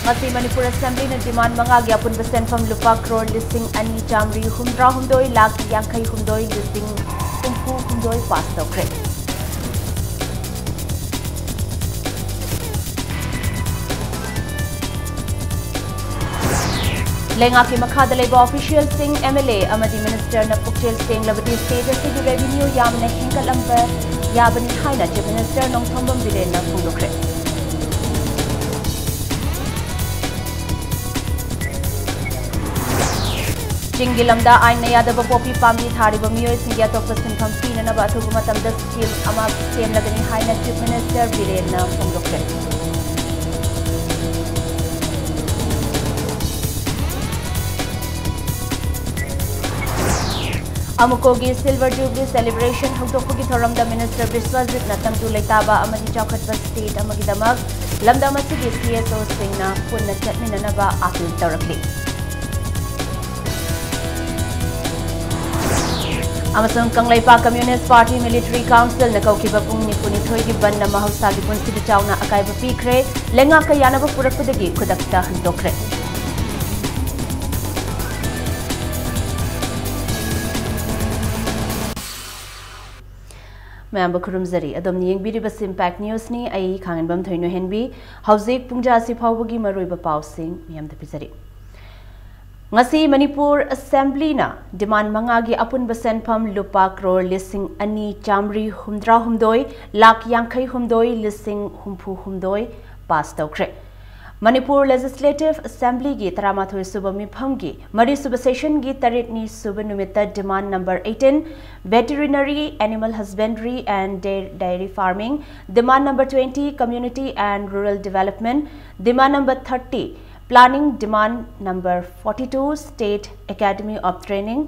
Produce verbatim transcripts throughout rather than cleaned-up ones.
ꯉꯁꯤ ꯃꯅꯤꯄꯨꯔ ꯑꯦꯁꯦꯝꯕ꯭ꯂꯤꯅ ꯗꯤꯃꯥꯟ ꯃꯉꯥꯒꯤ ꯑꯄꯨꯟꯕ ꯁꯦꯟꯐꯝ ꯂꯨꯄꯥ ꯀ꯭ꯔꯣꯔ ꯂꯤꯁꯤꯡ ꯑꯅꯤ ꯆꯥꯃꯔꯤ ꯍꯨꯝꯗ꯭ꯔꯥ ꯍꯨꯝꯗꯣꯏ ꯂꯥꯈ ꯌꯥꯡꯈꯩ ꯍꯨꯝꯗꯣꯏ ꯂꯤꯁꯤꯡ ꯍꯨꯝꯐꯨ ꯍꯨꯝꯗꯣꯏ ꯄꯥꯁ ꯇꯧꯈ꯭ꯔꯦ꯫ ꯂꯩꯉꯥꯛꯀꯤ ꯃꯈꯥꯗ ꯂꯩꯕ ꯑꯣꯐꯤꯁꯤꯌꯦꯜꯁꯤꯡ, ꯑꯦꯝ ꯑꯦꯜ ꯑꯦ ꯑꯃꯗꯤ ꯃꯤꯅꯤꯁꯇꯔꯅ ꯄꯨꯛꯆꯦꯜ ꯁꯦꯡꯂꯕꯗꯤ ꯁ꯭ꯇꯦꯠ ꯑꯁꯤꯒꯤ ꯔꯦꯚꯤꯅ꯭ꯌꯨ ꯌꯥꯝꯅ ꯍꯦꯟꯒꯠꯂꯝꯕ ꯌꯥꯕꯅꯤ ꯍꯥꯏꯅ ꯆꯤꯐ ꯃꯤꯅꯤꯁꯇꯔ ꯅꯣꯡꯊꯣꯝꯕꯝ ꯕꯤꯔꯦꯟꯅ ꯐꯣꯡꯗꯣꯛꯈ꯭ꯔꯦ꯫ ꯆꯤꯡꯒꯤ ꯂꯝꯗ ꯑꯥꯏꯟꯅ ꯌꯥꯗꯕ ꯄꯣꯄꯤ ꯄꯥꯝꯕꯤ ꯊꯥꯔꯤꯕ ꯃꯤꯑꯣꯏꯁꯤꯡꯒꯤ ꯑꯇꯣꯞꯄ ꯁꯤꯟꯐꯝ ꯄꯤꯅꯅꯕ ꯑꯊꯨꯕ ꯃꯇꯝꯗ ꯁ꯭ꯀꯤꯝ ꯑꯃ ꯁꯦꯝꯂꯒꯅꯤ ꯍꯥꯏꯅ chief minister ꯕꯤꯔꯦꯟꯅ ꯐꯣꯡꯗꯣꯛꯈ꯭ꯔꯦ꯫ ꯑꯃꯨꯀꯣꯒꯤ silver jubilee celebration ꯍꯧꯗꯣꯛꯄꯒꯤ ꯊꯧꯔꯝꯗ ꯃꯤꯅꯤꯁꯇꯔ ꯕꯤꯁ꯭ꯋꯖꯤꯠꯅ ꯇꯪꯗꯨ ꯂꯩꯇꯥꯕ ꯑꯃꯗꯤ ꯆꯥꯎꯈꯠꯄ ꯁ꯭ꯇꯦꯠ ꯑꯃꯒꯤꯗꯃꯛ ꯂꯝꯗꯝ ꯑꯁꯤꯒꯤ ꯁꯤ ꯑꯦꯁ ꯑꯣꯁꯤꯡꯅ ꯄꯨꯟꯅ ꯆꯠꯃꯤꯟꯅꯅꯕ ꯑꯥꯄꯤꯜ ꯇꯧꯔꯛꯂꯤ꯫ ꯑꯃꯁꯨꯡ ꯀꯪꯂꯩꯄꯥꯛ ꯀꯝꯃ꯭ꯌꯨꯅꯤꯁ꯭ꯠ ꯄꯥꯔꯇꯤ ꯃꯤꯂꯤꯇꯔꯤ ꯀꯥꯎꯟꯁꯤꯜꯅ ꯀꯧꯈꯤꯕ ꯄꯨꯡ ꯅꯤꯐꯨꯅꯤꯊꯣꯏꯒꯤ ꯕꯟꯗ ꯃꯍꯧꯁꯥꯒꯤ ꯄꯨꯟꯁꯤꯗ ꯆꯥꯎꯅ ꯑꯀꯥꯏꯕ ꯄꯤꯈ꯭ꯔꯦ꯫ ꯂꯩꯉꯥꯛꯀ ꯌꯥꯅꯕ ꯄꯨꯔꯛꯄꯗꯒꯤ ꯈꯨꯗꯛꯇ ꯍꯟꯗꯣꯛꯈ꯭ꯔꯦ꯫ ꯃꯌꯥꯝꯕꯨ ꯈꯨꯔꯨꯝꯖꯔꯤ꯫ ꯑꯗꯣꯝꯅ ꯌꯦꯡꯕꯤꯔꯤꯕꯁꯤ ꯏꯝꯄꯦꯛ ꯅ꯭ꯌꯨꯁꯅꯤ꯫ ꯑꯩ ꯈꯥꯡꯉꯦꯟꯕꯝ ꯊꯣꯏꯅꯣꯍꯦꯟꯕꯤ꯫ ꯍꯧꯖꯤꯛ ꯄꯨꯡꯖꯥ ꯑꯁꯤ ꯐꯥꯎꯕꯒꯤ ꯃꯔꯨꯑꯣꯏꯕ ꯄꯥꯎꯁꯤꯡ ꯃꯤꯌꯥꯝꯗ ꯄꯤꯖꯔꯤ꯫ ꯉꯁꯤ ꯃꯅꯤꯄꯨꯔ ꯑꯦꯁꯦꯝꯕ꯭ꯂꯤꯅ ꯗꯤꯃꯥꯟ ꯃꯉꯥꯒꯤ ꯑꯄꯨꯟꯕ ꯁꯦꯟꯐꯝ ꯂꯨꯄꯥ ꯀ꯭ꯔꯣꯔ ꯂꯤꯁꯤꯡ ꯑꯅꯤ ꯆꯥꯃꯔꯤ ꯍꯨꯝꯗ꯭ꯔꯥꯍꯨꯝꯗꯣꯏ ꯂꯥꯈ ꯌꯥꯡꯈꯩ ꯍꯨꯝꯗꯣꯏ ꯂꯤꯁꯤꯡ ꯍꯨꯝꯐꯨ ꯍꯨꯝꯗꯣꯏ ꯄꯥꯁ ꯇꯧꯈ꯭ꯔꯦ꯫ ꯃꯅꯤꯄꯨꯔ ꯂꯦꯖꯤꯁꯂꯦꯇꯤꯚ ꯑꯦꯁꯦꯝꯕ꯭ꯂꯤꯒꯤ ꯇꯔꯥꯃꯥꯊꯣꯏ ꯁꯨꯕ ꯃꯤꯐꯝꯒꯤ ꯃꯔꯤ ꯁꯨꯕ ꯁꯦꯁꯟꯒꯤ ꯇꯔꯦꯠꯅꯤ ꯁꯨꯕ ꯅꯨꯃꯤꯠꯇ ꯗꯤꯃꯥꯟ number eighteen, Veterinary, Animal Husbandry and Dai-, Dairy Farming, demand number twenty, Community and Rural Development, demand number thirty, Planning, demand number forty-two, State Academy of Training,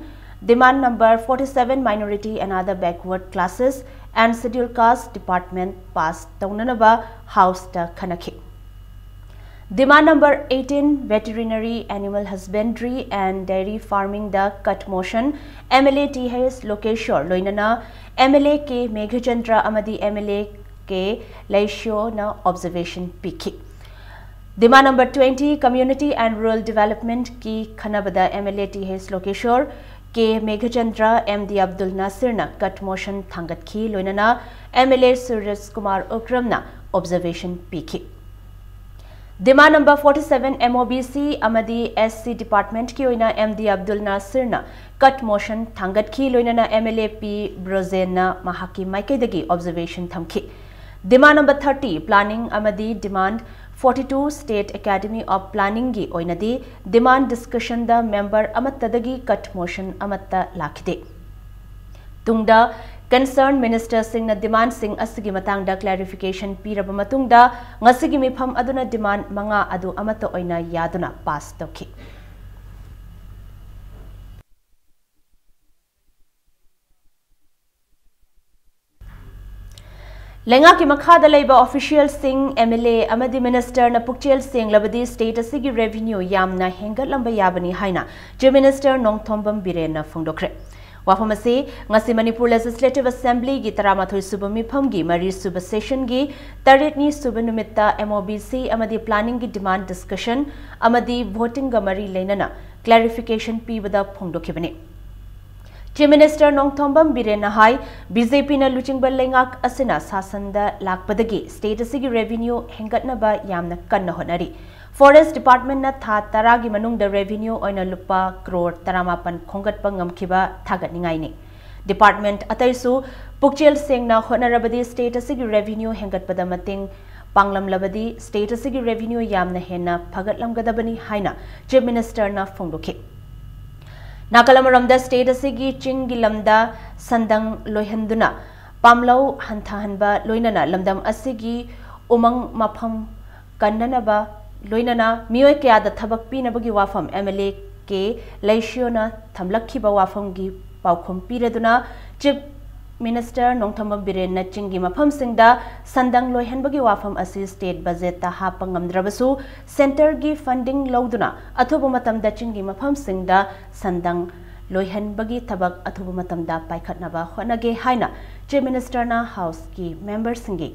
demand number forty-seven, Minority and Other Backward Classes and Scheduled Caste Department pass ꯇꯧꯅꯅꯕ ꯍꯥꯎꯁꯇ ꯈꯟꯅꯈꯤ꯫ Demand number eighteen, Veterinary, Animal Husbandry and Dairy Farming the cut motion, M L A T H ꯂꯣꯀꯦꯁꯣꯔ ꯂꯣꯏꯅꯅ M L A K Meghachandra ꯑꯃꯗꯤ M L A K ꯂꯩꯁꯤꯌꯣꯅ observation ꯄꯤꯈꯤ꯫ Demand number twenty, Community and Rural Development ꯀꯤ ꯈꯟꯅꯕꯗ M L A T H Lokeshwar, K Meghachandra, M D Abdul Nasir ꯅ cut motion ꯊꯥꯡꯒꯠꯈꯤ꯫ ꯂꯣꯏꯅꯅ M L A Suresh Kumar Ukram ꯅ observation ꯄꯤꯈꯤ꯫ Demand number forty-seven, M O B C ꯑꯃꯗꯤ S C department ꯀꯤ ꯑꯣꯏꯅ M D Abdul Nasir ꯅ cut motion ꯊꯥꯡꯒꯠꯈꯤ꯫ ꯂꯣꯏꯅꯅ M L A P Brojen ꯅ ꯃꯍꯥꯛꯀꯤ ꯃꯥꯏꯀꯩꯗꯒꯤ observation ꯊꯝꯈꯤ꯫ Demand number thirty, planning ꯑꯃꯗꯤ demand forty-two, State Academy of Planning ꯒꯤ ꯑꯣꯏꯅꯗꯤ demand discussion ꯗ member ꯑꯃꯠꯇꯗꯒꯤ cut motion ꯑꯃꯠꯇ ꯂꯥꯛꯈꯤꯗꯦ꯫ ꯇꯨꯡꯗ concerned minister ꯁꯤꯡꯅ demand ꯁꯤꯡ ꯑꯁꯤꯒꯤ ꯃꯇꯥꯡꯗ clarification ꯄꯤꯔꯕ ꯃꯇꯨꯡꯗ, ꯉꯁꯤꯒꯤ ꯃꯤꯐꯝ ꯑꯗꯨꯅ demand ꯃꯉꯥ ꯑꯗꯨ ꯑꯃꯠꯇ ꯑꯣꯏꯅ ꯌꯥꯗꯨꯅ pass ꯇꯧꯈꯤ꯫ ꯂꯩꯉꯥꯛꯀꯤ ꯃꯈꯥꯗ ꯂꯩꯕ official ꯁꯤꯡ, M L A ꯑꯃꯗꯤ minister ꯅ ꯄꯨꯛꯆꯦꯜ ꯁꯦꯡꯂꯕꯗꯤ state ꯑꯁꯤꯒꯤ revenue ꯌꯥꯝꯅ ꯍꯦꯟꯒꯠꯂꯝꯕ ꯌꯥꯕꯅꯤ ꯍꯥꯏꯅ Chief Minister ꯅꯣꯡꯊꯣꯝꯕꯝ ꯕꯤꯔꯦꯟꯅ ꯐꯣꯡꯗꯣꯛꯈ꯭ꯔꯦ꯫ ꯋꯥꯐꯝ ꯑꯁꯤ ꯉꯁꯤ Manipur Legislative Assembly ꯒꯤ ꯇꯔꯥꯃꯥꯊꯣꯏ ꯁꯨꯕ ꯃꯤꯐꯝꯒꯤ ꯃꯔꯤ ꯁꯨꯕ session ꯒꯤ ꯇꯔꯦꯠꯅꯤ ꯁꯨꯕ ꯅꯨꯃꯤꯠꯇ M O B C ꯑꯃꯗꯤ planning ꯒꯤ demand discussion ꯑꯃꯗꯤ voting ꯒ ꯃꯔꯤ ꯂꯩꯅꯅ clarification ꯄꯤꯕꯗ ꯐꯣꯡꯗꯣꯛꯈꯤꯕꯅꯤ꯫ Chief Minister ꯅꯣꯡꯊꯣꯝꯕꯝ ꯕꯤꯔꯦꯟꯅ ꯍꯥꯏ, B J P ꯅ ꯂꯨꯆꯤꯡꯕ ꯂꯩꯉꯥꯛ ꯑꯁꯤꯅ ꯁꯥꯁꯟꯗ ꯂꯥꯛꯄꯗꯒꯤ state ꯑꯁꯤꯒꯤ revenue ꯍꯦꯟꯒꯠꯅꯕ ꯌꯥꯝꯅ ꯀꯟꯅ ꯍꯣꯠꯅꯔꯤ꯫ Forest Department ꯅ ꯊꯥ ꯇꯔꯥꯒꯤ ꯃꯅꯨꯡꯗ revenue ꯑꯣꯏꯅ ꯂꯨꯄꯥ ꯀ꯭ꯔꯣꯔ ꯇꯔꯥꯃꯥꯄꯟ ꯈꯣꯝꯒꯠꯄ ꯉꯝꯈꯤꯕ ꯊꯥꯒꯠꯅꯤꯡꯉꯥꯏꯅꯤ꯫ Department ꯑꯇꯩꯁꯨ ꯄꯨꯛꯆꯦꯜ ꯁꯦꯡꯅ ꯍꯣꯠꯅꯔꯕꯗꯤ state ꯑꯁꯤꯒꯤ revenue ꯍꯦꯟꯒꯠꯄꯗ ꯃꯇꯦꯡ ꯄꯥꯡꯂꯝꯂꯕꯗꯤ state ꯑꯁꯤꯒꯤ revenue ꯌꯥꯝꯅ ꯍꯦꯟꯅ ꯐꯒꯠꯂꯝꯒꯗꯕꯅꯤ ꯍꯥꯏꯅ Chief Minister ꯅ ꯐꯣꯡꯗꯣꯛꯈꯤ꯫ ꯅꯥꯀꯜ ꯑꯃꯔꯣꯝꯗ state ꯑꯁꯤꯒꯤ ꯆꯤꯡꯒꯤ ꯂꯝꯗ ꯁꯟꯗꯪ ꯂꯣꯏꯍꯟꯗꯨꯅ ꯄꯥꯝꯂꯧ ꯍꯟꯊꯍꯟꯕ, ꯂꯣꯏꯅꯅ ꯂꯝꯗꯝ ꯑꯁꯤꯒꯤ ꯎꯃꯪ ꯃꯐꯝ ꯀꯟꯅꯅꯕ, ꯂꯣꯏꯅꯅ ꯃꯤꯑꯣꯏ ꯀꯌꯥꯗ ꯊꯕꯛ ꯄꯤꯅꯕꯒꯤ ꯋꯥꯐꯝ M L A K ꯂꯩꯁꯤꯌꯣꯅ ꯊꯝꯂꯛꯈꯤꯕ ꯋꯥꯐꯝꯒꯤ ꯄꯥꯎꯈꯨꯝ ꯄꯤꯔꯗꯨꯅ Chief Minister ꯅꯣꯡꯊꯣꯝꯕꯝ ꯕꯤꯔꯦꯟꯅ ꯆꯤꯡꯒꯤ ꯃꯐꯝꯁꯤꯡꯗ ꯁꯟꯗꯪ ꯂꯣꯏꯍꯟꯕꯒꯤ ꯋꯥꯐꯝ ꯑꯁꯤ state budget ꯇ ꯍꯥꯞꯄ ꯉꯝꯗ꯭ꯔꯕꯁꯨ, centre ꯒꯤ funding ꯂꯧꯗꯨꯅ ꯑꯊꯨꯕ ꯃꯇꯝꯗ ꯆꯤꯡꯒꯤ ꯃꯐꯝꯁꯤꯡꯗ ꯁꯟꯗꯪ ꯂꯣꯏꯍꯟꯕꯒꯤ ꯊꯕꯛ ꯑꯊꯨꯕ ꯃꯇꯝꯗ ꯄꯥꯏꯈꯠꯅꯕ ꯍꯣꯠꯅꯒꯦ ꯍꯥꯏꯅ Chief Minister ꯅ House ꯀꯤ member ꯁꯤꯡꯒꯤ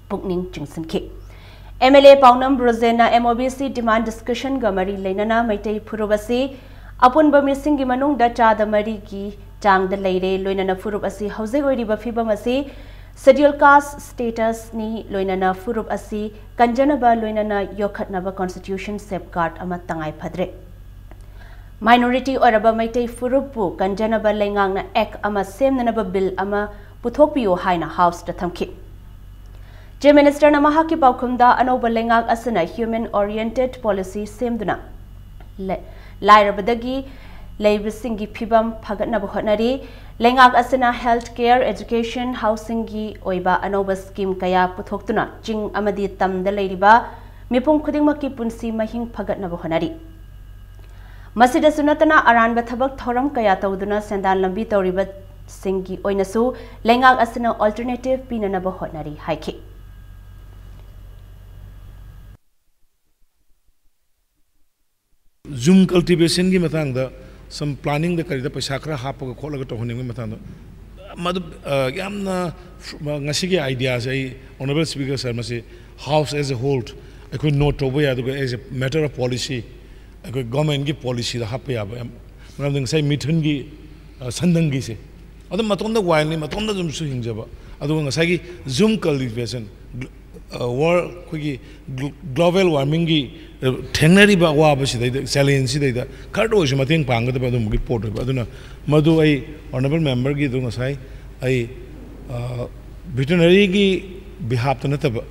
ꯄꯨꯛꯅꯤꯡ ꯆꯤꯡꯁꯤꯟꯈꯤ꯫ MLA ꯄꯥꯎꯅꯝ ꯕ꯭ꯔꯣꯖꯦꯟꯅ MOBC demand discussion ꯒ ꯃꯔꯤ ꯂꯩꯅꯅ ꯃꯩꯇꯩ ꯐꯨꯔꯨꯞ ꯑꯁꯤ ꯑꯄꯨꯟꯕ ꯃꯤꯁꯤꯡꯒꯤ ꯃꯅꯨꯡꯗ ꯆꯥꯗ ꯃꯔꯤꯒꯤ ꯆꯥꯡꯗ ꯂꯩꯔꯦ꯫ ꯂꯣꯏꯅꯅ ꯐꯨꯔꯨꯞ ꯑꯁꯤ ꯍꯧꯖꯤꯛ ꯑꯣꯏꯔꯤꯕ ꯐꯤꯕꯝ ꯑꯁꯤ schedule caste status ꯅꯤ꯫ ꯂꯣꯏꯅꯅ ꯐꯨꯔꯨꯞ ꯑꯁꯤ ꯀꯟꯖꯅꯕ ꯂꯣꯏꯅꯅ ꯌꯣꯛꯈꯠꯅꯕ constitution safeguard ꯑꯃ ꯇꯉꯥꯏ ꯐꯗ꯭ꯔꯦ꯫ Minority ꯑꯣꯏꯔꯕ ꯃꯩꯇꯩ ꯐꯨꯔꯨꯞꯄꯨ ꯀꯟꯖꯅꯕ ꯂꯩꯉꯥꯛꯅ act ꯑꯃ ꯁꯦꯝꯅꯅꯕ bill ꯑꯃ ꯄꯨꯊꯣꯛꯄꯤꯌꯨ ꯍꯥꯏꯅ House ꯇ ꯊꯝꯈꯤ꯫ Chief Minister ꯅ ꯃꯍꯥꯛꯀꯤ ꯄꯥꯎꯈꯨꯝꯗ ꯑꯅꯧꯕ ꯂꯩꯉꯥꯛ ꯑꯁꯤꯅ human oriented policy ꯁꯦꯝꯗꯨꯅ ꯂ-, ꯂꯥꯏꯔꯕꯗꯒꯤ ꯂꯩꯕꯁꯤꯡꯒꯤ ꯐꯤꯕꯝ ꯐꯒꯠꯅꯕ ꯍꯣꯠꯅꯔꯤ꯫ ꯂꯩꯉꯥꯛ ꯑꯁꯤꯅ health care, education, housing ꯒꯤ ꯑꯣꯏꯕ ꯑꯅꯧꯕ scheme ꯀꯌꯥ ꯄꯨꯊꯣꯛꯇꯨꯅ ꯆꯤꯡ ꯑꯃꯗꯤ ꯇꯝꯗ ꯂꯩꯔꯤꯕ ꯃꯤꯄꯨꯝ ꯈꯨꯗꯤꯡꯃꯛꯀꯤ ꯄꯨꯟꯁꯤ ꯃꯍꯤꯡ ꯐꯒꯠꯅꯕ ꯍꯣꯠꯅꯔꯤ꯫ ꯃꯁꯤꯗꯁꯨ ꯅꯠꯇꯅ ꯑꯔꯥꯟꯕ ꯊꯕꯛ ꯊꯧꯔꯝ ꯀꯌꯥ ꯇꯧꯗꯨꯅ ꯁꯦꯟꯗꯥꯟ ꯂꯝꯕꯤ ꯇꯧꯔꯤꯕꯁꯤꯡꯒꯤ ꯑꯣꯏꯅꯁꯨ ꯂꯩꯉꯥꯛ ꯑꯁꯤꯅ alternative ꯄꯤꯅꯅꯕ ꯍꯣꯠꯅꯔꯤ ꯍꯥꯏꯈꯤ꯫ ꯖꯨꯝ cultivation ꯒꯤ ꯃꯇꯥꯡꯗ some planning ꯗ ꯀꯔꯤꯗ ꯄꯩꯁꯥ ꯈꯔ ꯍꯥꯞꯄꯒ ꯈꯣꯠꯂꯒ ꯇꯧꯍꯟꯅꯤꯡꯕꯒꯤ ꯃꯇꯥꯡꯗ ꯃꯗꯨ, ꯑ, ꯌꯥꯝꯅ ꯉꯁꯤꯒꯤ idea ꯁꯦ ꯑꯩ Honourable Speaker Sir, ꯃꯁꯤ House as a whole ꯑꯩꯈꯣꯏ note ꯇꯧꯕ ꯌꯥꯏ, ꯑꯗꯨꯒ as a matter of policy ꯑꯩꯈꯣꯏ government ꯀꯤ policy ꯗ ꯍꯥꯞꯄ ꯌꯥꯕ ꯌꯥꯝ, ꯃꯔꯝꯗꯤ ꯉꯁꯥꯏ ꯃꯤꯊꯨꯟꯒꯤ, ꯑ, ꯁꯟꯗꯪꯒꯤꯁꯦ ꯑꯗꯨꯝ ꯃꯇꯣꯝꯗ wild ꯅꯤ, ꯃꯇꯣꯝꯗ ꯑꯗꯨꯝꯁꯨ ꯍꯤꯡꯖꯕ, ꯑꯗꯨꯒ ꯉꯁꯥꯏꯒꯤ ꯖꯨꯝ cultivation, ꯑ, ꯋꯥꯔ-, ꯑꯩꯈꯣꯏꯒꯤ glo-, global warming ꯒꯤ, ꯑ, ꯊꯦꯡꯅꯔꯤꯕ ꯑꯋꯥꯕꯁꯤꯗꯩꯗ, challenge ꯁꯤꯗꯩꯗ ꯈꯔꯇ ꯑꯣꯏꯔꯁꯨ ꯃꯇꯦꯡ ꯄꯥꯡꯒꯗꯕ ꯑꯗꯨꯝꯕꯒꯤ ꯄꯣꯠ ꯑꯣꯏꯕ꯫ ꯑꯗꯨꯅ ꯃꯗꯨ ꯑꯩ Honourable Member ꯒꯤꯗꯨ ꯉꯁꯥꯏ ꯑꯩ, ꯑ, veterinary ꯒꯤ behalf ꯇ ꯅꯠꯇꯕ,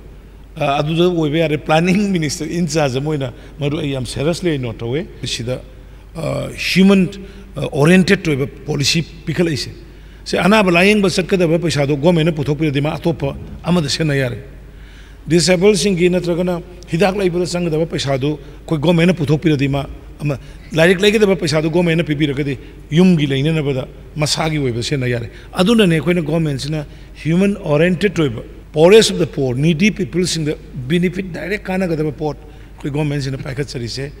ꯑ, ꯑꯗꯨꯗ ꯑꯣꯏꯕ ꯌꯥꯔꯦ, planning minister in charge ꯑꯃ ꯑꯣꯏꯅ ꯃꯗꯨ ꯑꯩ ꯌꯥꯝ seriously ꯑꯩ note ꯇꯧꯋꯦ꯫ ꯁꯤꯗ, ꯑ, human, ꯑ, oriented ꯑꯣꯏꯕ policy ꯄꯤꯈꯠꯂꯛꯏꯁꯦ꯫ ꯁꯦ, ꯑꯅꯥꯕ ꯂꯥꯌꯦꯡꯕ ꯆꯠꯀꯗꯕ ꯄꯩꯁꯥꯗꯣ government ꯅ ꯄꯨꯊꯣꯛꯄꯤꯔꯗꯤ ꯃꯥ ꯑꯇꯣꯞꯄ ꯑꯃꯗ ꯁꯤꯖꯤꯟꯅ ꯌꯥꯔꯦ꯫ Disable ꯁꯤꯡꯒꯤ ꯅꯠꯇ꯭ꯔꯒꯅ ꯍꯤꯗꯥꯛ ꯂꯩꯕꯗ ꯆꯪꯒꯗꯕ ꯄꯩꯁꯥꯗꯨ ꯑꯩꯈꯣꯏ government ꯅ ꯄꯨꯊꯣꯛꯄꯤꯔꯗꯤ ꯃꯥ ꯑꯃ, ꯂꯥꯏꯔꯤꯛ ꯂꯩꯒꯗꯕ ꯄꯩꯁꯥꯗꯨ government ꯅ ꯄꯤꯕꯤꯔꯒꯗꯤ ꯌꯨꯝꯒꯤ ꯂꯩꯅꯅꯕꯗ ꯃꯁꯥꯒꯤ ꯑꯣꯏꯕ ꯁꯤꯖꯤꯟꯅ ꯌꯥꯔꯦ꯫ ꯑꯗꯨꯅꯅꯦ ꯑꯩꯈꯣꯏꯅ government ꯁꯤꯅ human oriented ꯑꯣꯏꯕ, poorest of the poor, needy people ꯁꯤꯡꯗ benefit direct ꯀꯥꯟꯅꯒꯗꯕ ꯄꯣꯠ ꯑꯩꯈꯣꯏ government ꯁꯤꯅ ꯄꯥꯏꯈꯠꯆꯔꯤꯁꯦ꯫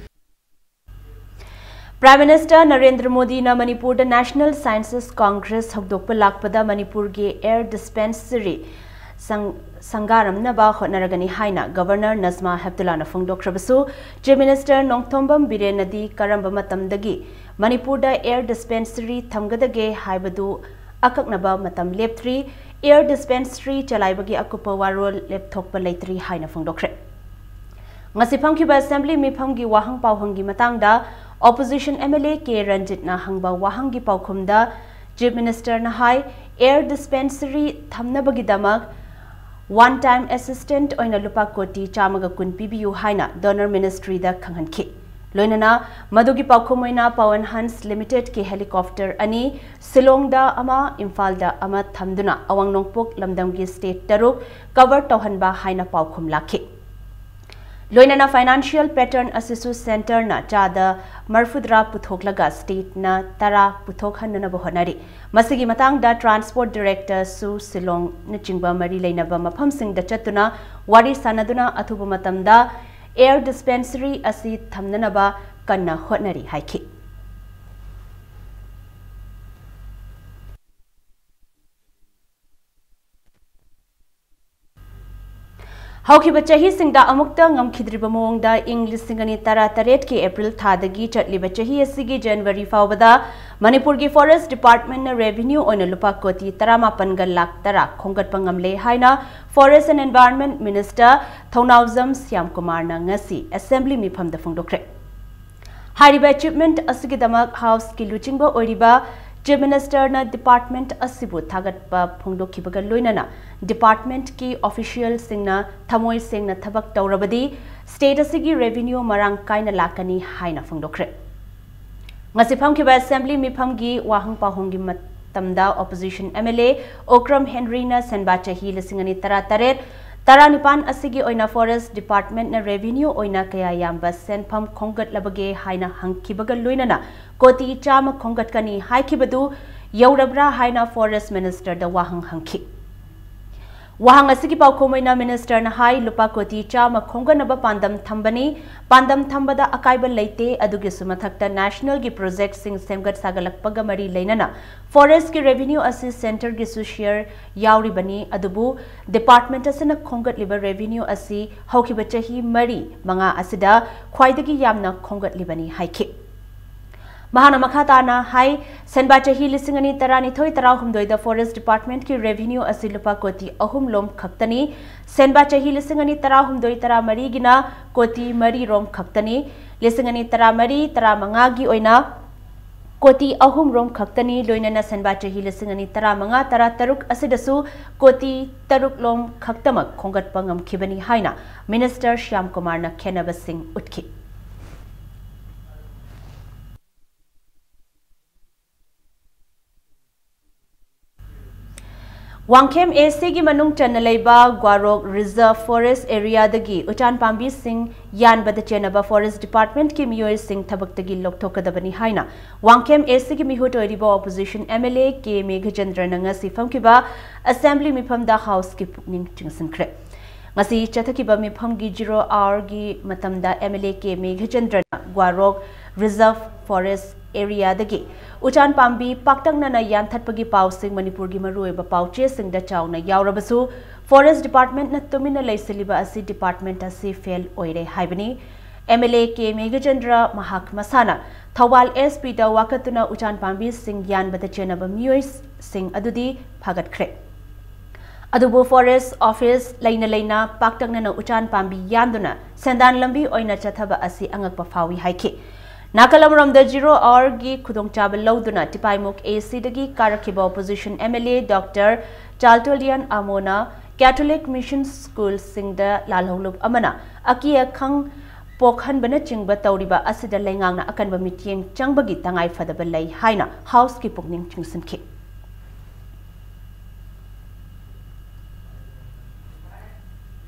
Prime Minister ꯅꯔꯦꯟꯗ꯭ꯔ ꯃꯣꯗꯤꯅ ꯃꯅꯤꯄꯨꯔꯗ National Sciences Congress ꯍꯧꯗꯣꯛꯄ ꯂꯥꯛꯄꯗ ꯃꯅꯤꯄꯨꯔꯒꯤ air dispensary ꯁꯪ-, ꯁꯪꯒꯥꯔꯝꯅꯕ ꯍꯣꯠꯅꯔꯒꯅꯤ ꯍꯥꯏꯅ Governor Najma Heptullahꯅ ꯐꯣꯡꯗꯣꯛꯈ꯭ꯔꯕꯁꯨ, Chief Minister Nongthombam ꯕꯤꯔꯦꯟꯅꯗꯤ ꯀꯔꯝꯕ ꯃꯇꯝꯗꯒꯤ ꯃꯅꯤꯄꯨꯔꯗ air dispensary ꯊꯝꯒꯗꯒꯦ ꯍꯥꯏꯕꯗꯨ ꯑꯀꯛꯅꯕ ꯃꯇꯝ ꯂꯦꯞꯇ꯭ꯔꯤ꯫ Air dispensary ꯆꯂꯥꯏꯕꯒꯤ ꯑꯀꯨꯞꯄ ꯋꯥꯔꯣꯜ ꯂꯦꯞꯊꯣꯛꯄ ꯂꯩꯇ꯭ꯔꯤ ꯍꯥꯏꯅ ꯐꯣꯡꯗꯣꯛꯈ꯭ꯔꯦ꯫ ꯉꯁꯤ ꯐꯝꯈꯤꯕ Assembly ꯃꯤꯐꯝꯒꯤ ꯋꯥꯍꯪ ꯄꯥꯎꯍꯪꯒꯤ ꯃꯇꯥꯡꯗ Opposition MLA K ꯔꯟꯖꯤꯠꯅ ꯍꯪꯕ ꯋꯥꯍꯪꯒꯤ ꯄꯥꯎꯈꯨꯝꯗ Chief Ministerꯅ ꯍꯥꯏ, air dispensary ꯊꯝꯅꯕꯒꯤꯗꯃꯛ one time assistance ꯑꯣꯏꯅ ꯂꯨꯄꯥ ꯀꯣꯇꯤ ꯆꯥꯝꯃꯒ ꯀꯨꯟ ꯄꯤꯕꯤꯌꯨ ꯍꯥꯏꯅ Donor Ministryꯗ ꯈꯪꯍꯟꯈꯤ꯫ ꯂꯣꯏꯅꯅ ꯃꯗꯨꯒꯤ ꯄꯥꯎꯈꯨꯝ ꯑꯣꯏꯅ Pawan Hans Limitedꯀꯤ helicopter ꯑꯅꯤ, ꯁꯤꯂꯣꯡꯗ ꯑꯃ, ꯏꯝꯐꯥꯜꯗ ꯑꯃ ꯊꯝꯗꯨꯅ ꯑꯋꯥꯡ ꯅꯣꯡꯄꯣꯛ ꯂꯝꯗꯝꯒꯤ state ꯇꯔꯨꯛ cover ꯇꯧꯍꯟꯕ ꯍꯥꯏꯅ ꯄꯥꯎꯈꯨꯝ ꯂꯥꯛꯈꯤ꯫ ꯂꯣꯏꯅꯅ financial pattern ꯑꯁꯤꯁꯨ centreꯅ ꯆꯥꯗ ꯃꯔꯐꯨꯇꯔꯥ ꯄꯨꯊꯣꯛꯂꯒ stateꯅ ꯇꯔꯥ ꯄꯨꯊꯣꯛꯍꯟꯅꯅꯕ ꯍꯣꯠꯅꯔꯤ꯫ ꯃꯁꯤꯒꯤ ꯃꯇꯥꯡꯗ Transport Directorꯁꯨ ꯁꯤꯂꯣꯡꯅꯆꯤꯡꯕ ꯃꯔꯤ ꯂꯩꯅꯕ ꯃꯐꯝꯁꯤꯡꯗ ꯆꯠꯇꯨꯅ ꯋꯥꯔꯤ ꯁꯥꯟꯅꯗꯨꯅ ꯑꯊꯨꯕ ꯃꯇꯝꯗ air dispensary ꯑꯁꯤ ꯊꯝꯅꯅꯕ ꯀꯟꯅ ꯍꯣꯠꯅꯔꯤ ꯍꯥꯏꯈꯤ꯫ ꯍꯧꯈꯤꯕ ꯆꯍꯤꯁꯤꯡꯗ ꯑꯃꯨꯛꯇ ꯉꯝꯈꯤꯗ꯭ꯔꯤꯕ ꯃꯑꯣꯡꯗ ꯏꯪ ꯂꯤꯁꯤꯡ ꯑꯅꯤ ꯇꯔꯥꯇꯔꯦꯠꯀꯤ April ꯊꯥꯗꯒꯤ ꯆꯠꯂꯤꯕ ꯆꯍꯤ ꯑꯁꯤꯒꯤ January ꯐꯥꯎꯕꯗ ꯃꯅꯤꯄꯨꯔꯒꯤ Forest Departmentꯅ revenue ꯑꯣꯏꯅ ꯂꯨꯄꯥ ꯀꯣꯇꯤ ꯇꯔꯥꯃꯥꯄꯟꯒ ꯂꯥꯈ ꯇꯔꯥ ꯈꯣꯝꯒꯠꯄ ꯉꯝꯂꯦ ꯍꯥꯏꯅ Forest and Environment Minister ꯊꯧꯅꯥꯎꯖꯝ ꯁ꯭ꯌꯥꯝꯀꯨꯃꯥꯔꯅ ꯉꯁꯤ Assembly ꯃꯤꯐꯝꯗ ꯐꯣꯡꯗꯣꯛꯈ꯭ꯔꯦ꯫ ꯍꯥꯏꯔꯤꯕ achievement ꯑꯁꯤꯒꯤꯗꯃꯛ Houseꯀꯤ ꯂꯨꯆꯤꯡꯕ ꯑꯣꯏꯔꯤꯕ Chief Ministerꯅ department ꯑꯁꯤꯕꯨ ꯊꯥꯒꯠꯄ ꯐꯣꯡꯗꯣꯛꯈꯤꯕꯒ ꯂꯣꯏꯅꯅ departmentꯀꯤ officialꯁꯤꯡꯅ ꯊꯃꯣꯏ ꯁꯦꯡꯅ ꯊꯕꯛ ꯇꯧꯔꯕꯗꯤ state ꯑꯁꯤꯒꯤ revenue ꯃꯔꯥꯡ ꯀꯥꯏꯅ ꯂꯥꯛꯀꯅꯤ ꯍꯥꯏꯅ ꯐꯣꯡꯗꯣꯛꯈ꯭ꯔꯦ꯫ ꯉꯁꯤ ꯐꯝꯈꯤꯕ Assembly ꯃꯤꯐꯝꯒꯤ ꯋꯥꯍꯪ ꯄꯥꯎꯍꯪꯒꯤ ꯃꯇꯝꯗ Opposition MLA ꯑꯣꯀ꯭ꯔꯝ ꯍꯦꯟꯔꯤꯅ ꯁꯦꯟꯕꯥ ꯆꯍꯤ ꯂꯤꯁꯤꯡ ꯑꯅꯤ ꯇꯔꯥꯇꯔꯦꯠ ꯇꯔꯥꯅꯤꯄꯥꯟ ꯑꯁꯤꯒꯤ ꯑꯣꯏꯅ Forest Departmentꯅ revenue ꯑꯣꯏꯅ ꯀꯌꯥ ꯌꯥꯝꯕ ꯁꯦꯟꯐꯝ ꯈꯣꯝꯒꯠꯂꯕꯒꯦ ꯍꯥꯏꯅ ꯍꯪꯈꯤꯕꯒ ꯂꯣꯏꯅꯅ ꯀꯣꯇꯤ ꯆꯥꯝꯃ ꯈꯣꯝꯒꯠꯀꯅꯤ ꯍꯥꯏꯈꯤꯕꯗꯨ ꯌꯧꯔꯕ꯭ꯔꯥ ꯍꯥꯏꯅ Forest Ministerꯗ ꯋꯥꯍꯪ ꯍꯪꯈꯤ꯫ ꯋꯥꯍꯪ ꯑꯁꯤꯒꯤ ꯄꯥꯎꯈꯨꯝ ꯑꯣꯏꯅ ꯃꯤꯅꯤꯁꯇꯔꯅ ꯍꯥꯏ, ꯂꯨꯄꯥ ꯀꯣꯇꯤ ꯆꯥꯝꯃ ꯈꯣꯝꯒꯠꯅꯕ ꯄꯥꯟꯗꯝ ꯊꯝꯕꯅꯤ꯫ ꯄꯥꯟꯗꯝ ꯊꯝꯕꯗ ꯑꯀꯥꯏꯕ ꯂꯩꯇꯦ꯫ ꯑꯗꯨꯒꯤꯁꯨ ꯃꯊꯛꯇ ꯅꯦꯁꯅꯦꯜꯒꯤ ꯄ꯭ꯔꯣꯖꯦꯛꯁꯤꯡ ꯁꯦꯝꯒꯠ ꯁꯥꯒꯠꯂꯛꯄꯒ ꯃꯔꯤ ꯂꯩꯅꯅ ꯐꯣꯔꯦꯁ꯭ꯠꯀꯤ ꯔꯦꯚꯤꯅ꯭ꯌꯨ ꯑꯁꯤ ꯁꯦꯟꯇꯔꯒꯤꯁꯨ ꯁꯦꯌꯔ ꯌꯥꯎꯔꯤꯕꯅꯤ꯫ ꯑꯗꯨꯕꯨ ꯗꯤꯄꯥꯔꯠꯃꯦꯟꯠ ꯑꯁꯤꯅ ꯈꯣꯝꯒꯠꯂꯤꯕ ꯔꯦꯚꯤꯅ꯭ꯌꯨ ꯑꯁꯤ ꯍꯧꯈꯤꯕ ꯆꯍꯤ ꯃꯔꯤ ꯃꯉꯥ ꯑꯁꯤꯗ ꯈ꯭ꯋꯥꯏꯗꯒꯤ ꯌꯥꯝꯅ ꯈꯣꯝꯒꯠꯂꯤꯕꯅꯤ ꯍꯥꯏꯈꯤ꯫ ꯃꯍꯥꯛꯅ ꯃꯈꯥ ꯇꯥꯅ ꯍꯥꯏ, ꯁꯦꯟꯕꯥ ꯆꯍꯤ ꯂꯤꯁꯤꯡ ꯑꯅꯤ ꯇꯔꯥꯅꯤꯊꯣꯏ ꯇꯔꯥꯍꯨꯝꯗꯣꯏꯗ ꯐꯣꯔꯦꯁ꯭ꯠ ꯗꯤꯄꯥꯔꯠꯃꯦꯟꯠꯀꯤ ꯔꯦꯚꯤꯅ꯭ꯌꯨ ꯑꯁꯤ ꯂꯨꯄꯥ ꯀꯣꯇꯤ ꯑꯍꯨꯝ ꯂꯣꯝ ꯈꯛꯇꯅꯤ꯫ ꯁꯦꯟꯕꯥ ꯆꯍꯤ ꯂꯤꯁꯤꯡ ꯑꯅꯤ ꯇꯔꯥꯍꯨꯝꯗꯣꯏ ꯇꯔꯥꯃꯔꯤꯒꯤꯅ ꯀꯣꯇꯤ ꯃꯔꯤ ꯔꯣꯝ ꯈꯛꯇꯅꯤ꯫ ꯂꯤꯁꯤꯡ ꯑꯅꯤ ꯇꯔꯥꯃꯔꯤ ꯇꯔꯥꯃꯉꯥꯒꯤ ꯑꯣꯏꯅ ꯀꯣꯇꯤ ꯑꯍꯨꯝ ꯔꯣꯝ ꯈꯛꯇꯅꯤ꯫ ꯂꯣꯏꯅꯅ ꯁꯦꯟꯕꯥ ꯆꯍꯤ ꯂꯤꯁꯤꯡ ꯑꯅꯤ ꯇꯔꯥꯃꯉꯥ ꯇꯔꯥꯇꯔꯨꯛ ꯑꯁꯤꯗꯁꯨ ꯀꯣꯇꯤ ꯇꯔꯨꯛ ꯂꯣꯝ ꯈꯛꯇꯃꯛ ꯈꯣꯝꯒꯠꯄ ꯉꯝꯈꯤꯕꯅꯤ ꯍꯥꯏꯅ ꯃꯤꯅꯤꯁꯇꯔ ꯁ꯭ꯌꯥꯝ ꯀꯨꯃꯥꯔꯅ ꯈꯦꯠꯅꯕꯁꯤꯡ ꯎꯠꯈꯤ꯫ ꯋꯥꯡꯈꯦꯝ ꯑꯦꯁꯤꯒꯤ ꯃꯅꯨꯡ ꯆꯟꯅ ꯂꯩꯕ ꯒ꯭ꯋꯥꯔꯣꯛ ꯔꯤꯖꯔꯚ ꯐꯣꯔꯦꯁ꯭ꯠ ꯑꯦꯔꯤꯌꯥꯗꯒꯤ ꯎꯆꯥꯟ ꯄꯥꯝꯕꯤꯁꯤꯡ ꯌꯥꯟꯕꯗ ꯆꯦꯟꯅꯕ ꯐꯣꯔꯦꯁ꯭ꯠ ꯗꯤꯄꯥꯔꯠꯃꯦꯟꯠꯀꯤ ꯃꯤꯑꯣꯏꯁꯤꯡ ꯊꯕꯛꯇꯒꯤ ꯂꯧꯊꯣꯛꯀꯗꯕꯅꯤ ꯍꯥꯏꯅ ꯋꯥꯡꯈꯦꯝ ꯑꯦꯁꯤꯒꯤ ꯃꯤꯍꯨꯠ ꯑꯣꯏꯔꯤꯕ opposition M L A K ꯃꯦꯘꯆꯟꯗ꯭ꯔꯅ ꯉꯁꯤ ꯐꯝꯈꯤꯕ ꯑꯦꯁꯦꯝꯕ꯭ꯂꯤ ꯃꯤꯐꯝꯗ ꯍꯥꯎꯁꯀꯤ ꯄꯨꯛꯅꯤꯡ ꯆꯤꯡꯁꯤꯟꯈ꯭ꯔꯦ꯫ ꯉꯁꯤ ꯆꯠꯊꯈꯤꯕ ꯃꯤꯐꯝꯒꯤ ꯖꯤꯔꯣ ꯑꯋꯥꯔꯒꯤ ꯃꯇꯝꯗ ꯑꯦꯝ ꯑꯦꯜ ꯑꯦ ꯀꯦ ꯃꯦꯘꯆꯟꯗ꯭ꯔꯅ ꯒ꯭ꯋꯥꯔꯣꯛ ꯔꯤꯖꯔꯚ ꯐꯣꯔꯦꯁ꯭ꯠ ꯑꯦꯔꯤꯌꯥꯗꯒꯤ ꯎꯆꯥꯟ ꯄꯥꯝꯕꯤ ꯄꯥꯛꯇꯛꯅꯅ ꯌꯥꯟꯊꯠꯄꯒꯤ ꯄꯥꯎꯁꯤꯡ ꯃꯅꯤꯄꯨꯔꯒꯤ ꯃꯔꯨꯑꯣꯏꯕ ꯄꯥꯎꯆꯦꯁꯤꯡꯗ ꯆꯥꯎꯅ ꯌꯥꯎꯔꯕꯁꯨ, ꯐꯣꯔꯦꯁ꯭ꯠ ꯗꯤꯄꯥꯔꯠꯃꯦꯟꯠꯅ ꯇꯨꯃꯤꯟꯅ ꯂꯩꯁꯤꯜꯂꯤꯕ ꯑꯁꯤ ꯗꯤꯄꯥꯔꯠꯃꯦꯟꯠ ꯑꯁꯤ ꯐꯦꯜ ꯑꯣꯏꯔꯦ ꯍꯥꯏꯕꯅꯤ꯫ ꯑꯦꯝ ꯑꯦꯜ ꯑꯦ ꯀꯦ ꯃꯦꯘꯆꯟꯗ꯭ꯔ ꯃꯍꯥꯛ ꯃꯁꯥꯅ ꯊꯧꯕꯥꯜ ꯑꯦꯁ ꯄꯤꯗ ꯋꯥꯀꯠꯇꯨꯅ ꯎꯆꯥꯟ ꯄꯥꯝꯕꯤꯁꯤꯡ ꯌꯥꯟꯕꯗ ꯆꯦꯟꯅꯕ ꯃꯤꯑꯣꯏꯁꯤꯡ ꯑꯗꯨꯗꯤ ꯐꯥꯒꯠꯈ꯭ꯔꯦ꯫ ꯑꯗꯨꯕꯨ ꯐꯣꯔꯦꯁ꯭ꯠ ꯑꯣꯐꯤꯁ ꯂꯩꯅ ꯂꯩꯅ ꯄꯥꯛꯇꯛꯅꯅ ꯎꯆꯥꯟ ꯄꯥꯝꯕꯤ ꯌꯥꯟꯗꯨꯅ ꯁꯦꯟꯗꯥꯟ ꯂꯝꯕꯤ ꯑꯣꯏꯅ ꯆꯠꯊꯕ ꯑꯁꯤ ꯑꯉꯛꯄ ꯐꯥꯎꯏ ꯍꯥꯏꯈꯤ꯫ ꯅꯥꯀꯜ ꯑꯃꯔꯣꯝꯗ ꯖꯤꯔꯣ ꯑꯋꯥꯔꯒꯤ ꯈꯨꯗꯣꯡꯆꯥꯕ ꯂꯧꯗꯨꯅ ꯇꯤꯄꯥꯏꯃꯨꯛ ꯑꯦꯁꯤꯗꯒꯤ ꯀꯥꯔꯛꯈꯤꯕ opposition M L A doctor Chaltonlien ꯑꯃꯣꯅ ꯀꯦꯊꯣꯂꯤꯛ ꯃꯤꯁꯟ ꯁ꯭ꯀꯨꯜꯁꯤꯡꯗ ꯂꯥꯜꯍꯧꯂꯨꯞ ꯑꯃꯅ ꯑꯀꯤ ꯑꯈꯪ ꯄꯣꯛꯍꯟꯕꯅꯆꯤꯡꯕ ꯇꯧꯔꯤꯕ ꯑꯁꯤꯗ ꯂꯩꯉꯥꯛꯅ ꯑꯀꯟꯕ ꯃꯤꯠꯌꯦꯡ ꯆꯪꯕꯒꯤ ꯇꯉꯥꯏ ꯐꯗꯕ ꯂꯩ ꯍꯥꯏꯅ ꯍꯥꯎꯁꯀꯤ ꯄꯨꯛꯅꯤꯡ ꯆꯤꯡꯁꯤꯟꯈꯤ꯫